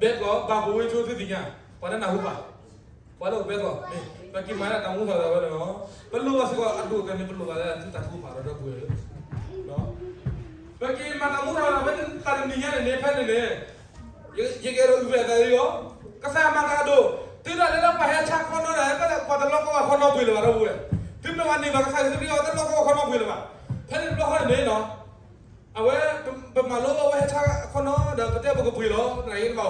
ဘဲကျိာ် ဘၣ်ပဝ့ကၠိသုသ့ၣ်ညါ ပှၤလၢနၢ်ဟူဘၣ် ပှၤလၢအိၣ်ဘဲကျိာ် ပက့ၤမၤဒၣ်တၢ်မူထီၣ်က့ၤထီၣ်ဝဲန့ၣ်လီၤ. ပလိၣ်ဘၣ်စ့ၢ်ကီးအဒိၣ်ကတၢၢ်န့ၣ် ပလိၣ်ဘၣ်လၢသုတၢ်ထုကဖၣ်ဒီးဒီပုၢ်ဝဲၢ်ဧၢ ပက့ၤမၤတၢ်မူထီၣ်က့ၤထီၣ်ဖဲတနံၤညါန့ၣ်န့ၣ် ဖဲန့ၣ်န့ၣ် ယကအဲၣ်ဒိးအုၣ်ဝဲသးယီၤ ကစၢ်မၤတၢ်အဒိၣ် တုၤဒၣ်လဲာ်လၢပှၤဟဲဆါခီနီၣ်ဒၣ် ပှၤတလီကီဝဲခီနီၣ်ပှ့ၤလၢၤဘၣ်ဒီပုၢ်ဝဲၢ် သုမ့ၢ်ပှၤန့ၢ်ဘၣ်ကစၢ်ယ့ၣ်ၡူးခရံာ်အီၤ တလီကီဝဲခီနီၣ်ပှ့ၤလၢၤဘၣ်. ဖဲန့ၣ်တဘျီဃီန့ၣ်န့ၣ် အဝဲ ပမၤလိအဝဲဟဲဆါခီနီၣ်ဒီး ပတဲပကပှ့ၤလီၤ သနာ်က့တဘၣ်အိၣ်ဃီလီၤ တၢ်ရဲၣ်တၢ်ကျဲၤ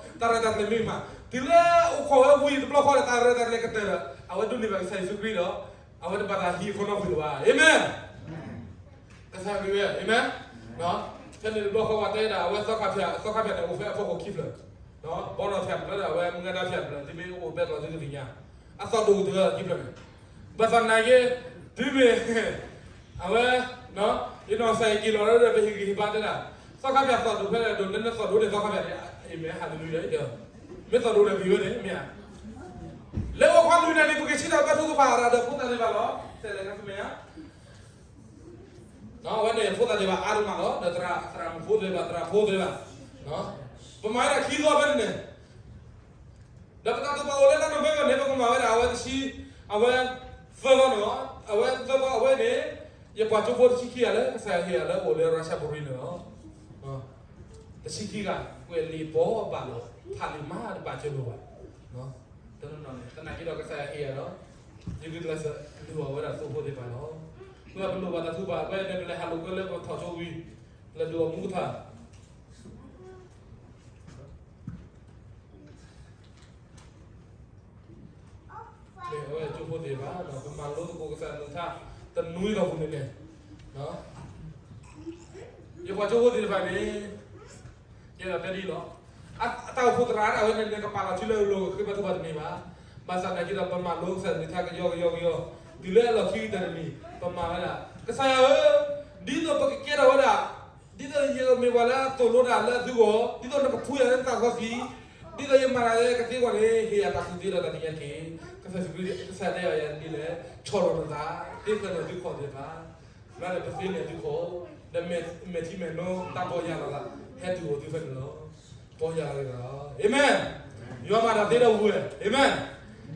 မ့ၢ်မး တုၤလၢအိၣ်ခိးဝဲဝံၤတဘျီဃီဒီး တၢ်ရဲၣ်တၢ်ကျဲၤကတၢၢ်ဒီး အဝဲဒိးန့ၢ်ဘၣ်ကစၢ်ယ့ၣ်ၡူးခရံာ်ဒီး အဝဲတဘၣ်သးဟံးခီနီၣ်ပှ့ၤလၢၤဘၣ်. အၤမ့ၣ်. ကစၢ်မ့ၢ်ဝဲ အၤမ့ၣ်. ဖဲန့ၣ်တဘျီဃီပှၤတဲဒၣ် အဝဲသီခါဖၠၣ် သီခါဖၠၣ်န့ၣ် အိၣ်ဖဲအဖီခိၣ်ခံဖျၢၣ် ဘီနီၢ်ဖၠၣ်တဖျၢၣ်ဒီး အဝဲမုၢ်ဂၤဒါဖၠၣ်တဖျၢၣ် သုမ့ၢ်အိၣ်ဘဲကျိာ်သုကသ့ၣ်ညါ အသီၣ်ဒိၣ်ကတၢၢ်ခံဖျၢၣ်န့ၣ် ဘၣ်ဆၣ်သနာ်က့ သုမ့ၢ် အဝဲ ယနီၢ်ကစၢ်ယက့ၤလီၤဒီး ပဟ့ၣ်ဂံၢ်ဟ့ၣ်ဘါတဲဒၣ် သီခါဖၠၣ်သီၣ်ဒိၣ်ဖဲလဲၣ်ဒိၣ် နနသီၣ်ဒိၣ်န့ၣ် သီခါဖၠၣ်န့ၣ် အၤမ့ၣ် ဟးလ့လူယၤ မ့ၢ်သီၣ်ဒိၣ်န့ၣ်ဂ့ၤဝဲန့ၣ် မ့ၢ်ဧါ. လၢအိၣ်ခိးနွံနံၣ်န့ၣ် ပက့ၤဆၢထၢၣ်ဘါထုကဖၣ်ဒီးဖိသၣ်သ့ၣ်တဖၣ်လီၤ တဲလဲၣ်ကမ့ၢ်ဧါ အဝဲန့ၣ် ဖိသၣ်သ့ၣ်တဖၣ်အါဒိၣ်မးလီၤ ဒီးသရၣ်မုၣ်ဖိသ့ၣ်တဖၣ် သရၣ်ဖိသ့ၣ်တဖၣ် ပမၤဝဲဒၣ်ခံသီဖဲန့ၣ်န့ၣ် ဒီးပတၢ်တိာ်ပာ်အိၣ်လၢလါနိၣ်ဝ့ဘၢၣ်န့ၣ် ပကမၤဝဲဒၣ်အဝဲတဆံ အဝဲသၢသီန့ၣ်လီၤ အဝဲသၢသီအဝဲန့ၣ် ယပှၤကၠိဖိတဆံခံဂၤလၢ ကစၢ်ယွၤဟ့ၣ်ယၤလၢအိၣ်လၢရၢၡါပရံန့ၣ်လီၤ တဆံခံဂၤ ကွဲးလံာ်ဘီဘၣ်လီၤ ဖးလံာ်မးတဘၣ်ကၢလိာ်ဘၣ် တနီၤနီၤန့ၣ် သနာ်က့ဒီးကစၢ်ယွၤဟ့ၣ်ယၤဒီး ယဂုာ်ကျဲးစၢးလုၢ်အီၣ်ဝဲဒၣ်သိဖိသ့ၣ်တဖၣ်လီၤ ပလိၣ်ဘၣ်တၢ်ထုကဖၣ် အဝဲန့ၣ် ပလဲၤဟးလိာ်ကွဲလၢပထီၣ်ကၠိဝံၤ လဲၤဒိးအမူကထၣ် အဝဲကၠိဖိသ့ၣ်တဖၣ် ပမၤလိသကိးကစၢ်အကလုၢ်ကထါ တနွံလီၤပူၤန့ၣ်န့ၣ် ယပှၤကၠိဖိသ့ၣ်တဖၣ်န့ၣ် ယဲဒၣ်တဲဒ်လီၤ အတၢ်အိၣ်ဖှိၣ်သရၣ်ဒၣ်ဝဲန့ၣ် နကပာ်လီၤစုလၢအလိၤ ဃ့ဘါထုကဖၣ်တန့ၢ်ဘၣ် ဘၣ်ဆၣ်သနာ်က့ဒီး ပမၤလိကစၢ်အကလုၢ်ကထါကယီကယီကယီ တုၤလၢအလီၢ်ခံကတၢၢ်တနံၤ ပမၤဝဲဒၣ် ကစၢ်ယွၤဧၢ ဒ်သိးပကကဲထီၣ်ဝဲဒၣ် ဒ်သိးယမ့ၢ်ပှၤလၢအသိၣ်လိတၢ်လၢသုဂီၢ် ဒ်သိးနကဖှူယၤလၢနသးစီဆှံ ဒ်သိးယမၤတၢ်လၢကသ့အဂီၢ်န့ၣ် ဟ့ၣ်ယၤတၢ်ကူၣ်သ့ဒီးတၢ်သ့ၣ်ညါတက့ၢ်. ကစၢ်ယ့ၣ်ၡူးခရံာ် ကစၢ်ယွၤတဲယၤဒ်လဲၣ်, ဆီၣ်လီၤနသး, သ့ဃၢၤန့ၢ်သုခိၣ်သ့ၣ်တဖၣ်, ဘျီန့ၣ်ပသ့န့ၢ်သုခိၣ်, ဒီးမဲာ်ထံမဲာ်နိတၢ်ပီၢ်ယၢ်လီၤသး ဟဲတုၤအိၣ်သုဖဲန့ၣ်လီၤ. ပီၢ်ယၢ်လီၤက့ၤသးလီၤ. အၤမ့ၣ်. ယွၤမၤတၢ်သ့ဒီပုၢ်ဝဲၢ်, အၤမ့ၣ်.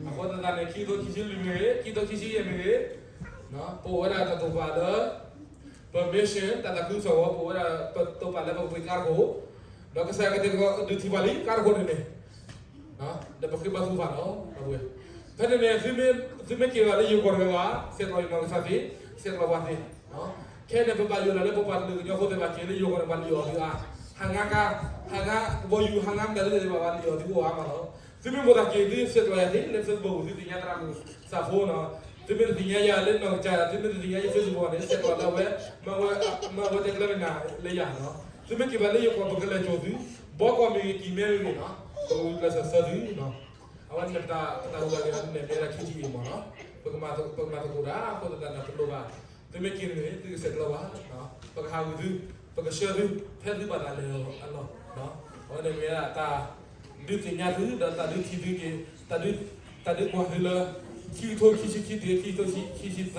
အဃိသတးန့ၣ် ခံကထိခံဆံလွံၢ်မ့ၢ်ဂ့ၤ, ခံကထိခံဆံယဲၢ်မ့ၢ်ဂ့ၤ, ပအိၣ်ဝဲဒၣ်တၢ်တိာ်ပာ်လၢ ပ mission တၢ်သးခုကစီၣ်အဂီၢ် ပအိၣ်ဝဲဒၣ်ပတိာ်ပာ်လၢပကပှ့ၤကါတခိၣ်, ဒီးကစၢ်ယွၤကတဲာ်ကတီၤဒုးထံၣ်ပှၤလံကါတခိၣ်န့ၣ်န့ၣ်, ဒီးပဃ့ဘါထုကဖၣ်လီၤ. ဖဲန့ၣ်န့ၣ် သုမ့ၢ်က့ၤဘၣ်လၢယိၤကီၢ်တဂၤဘၣ်, ဆဲးကျိးယနီၢ်ကစၢ်သ့, ဆဲးကျိးပှၤသ့. ခဲအံၤန့ၣ် ပဘၣ်ယိၣ်လၢပပှၤတလၢာ်ကညီဖိသ့ၣ်တဖၣ်က့ၤလၢယိၤကီၢ်န့ၣ် ပှၤလံၣ်အီၣ်သုအါ, ဟးငါကါ, ဟးငါကဘီယူၤ, ဟးငါမတၤသ့ၣ်တဖၣ် ပှၤလံၣ်အီၣ်သုအိၣ်အါမးလီၤ. သုမ့ၢ်မိၣ်သးက့ၤ သုဆဲးကျိးယၤသ့ လၢ Facebook သုသ့ၣ်ညါသရၣ်မုၣ်စၢ်ဖိနီၤ, သုမ့ၢ်တသ့ၣ်ညါယၤလၢနီၢ်ကစၢ်, သုမ့ၢ်တသ့ၣ်ညါယ Facebook ဘၣ်န့ၣ် ဆဲးကျိးလၢအဝဲ, မ့ၢ်အဝဲတဲကျဲမ့ၢ်နၤလၢယၤနီၤ. သုမ့ၢ်က့ၤဘၣ်လၢယိၤကီၢ် ပကလဲၤစိာ်သု, ဘီကီၢ်မ့ၢ်ဂ့ၤ ကံၢ်မဲမ့ၢ်ဂ့ၤနီၤ, ပဂုာ်ကျဲးစၢးဆှၢသုနီၤ. အဝဲန့ၣ်ပတၢ်ဟူးဂဲၤန့ၣ် မ့ၢ်ဝဲဒၣ် K T A မးနီၤ, ပကမၤသကိးတၢ်အဃိသတးန့ၣ် ပလိၣ်ဘၣ်, သုမ့ၢ်က့ၤန့ၣ် သုကဆဲးကျိးဘၣ်, ပကဟးဂီၤသု, ပကဆှၢသု, ဖဲသုဘၣ်သးလဲၤအလီၢ်, အဝဲန့ၣ်မ့ၢ်ဝဲဒၣ်တၢ်ဒုးသ့ၣ်ညါသု ဒီးတၢ်ဒုးထံၣ်သုက့ၤ, တၢ်ဒုးကွၢ်သုလၢ ခံကထိခံဆံခံတုၤ ခံကထိခံဆံသၢ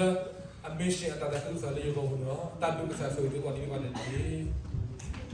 အ mission အတၢ်သးခုကစီၣ်လၢယိၤကီၢ်ပူၤန့ၣ်လီၤ. တၢ်ဘျုးကစၢ်ဆိၣ်ဂ့ၤသုကိးဒံးကီးန့ၣ်တက့ၢ်.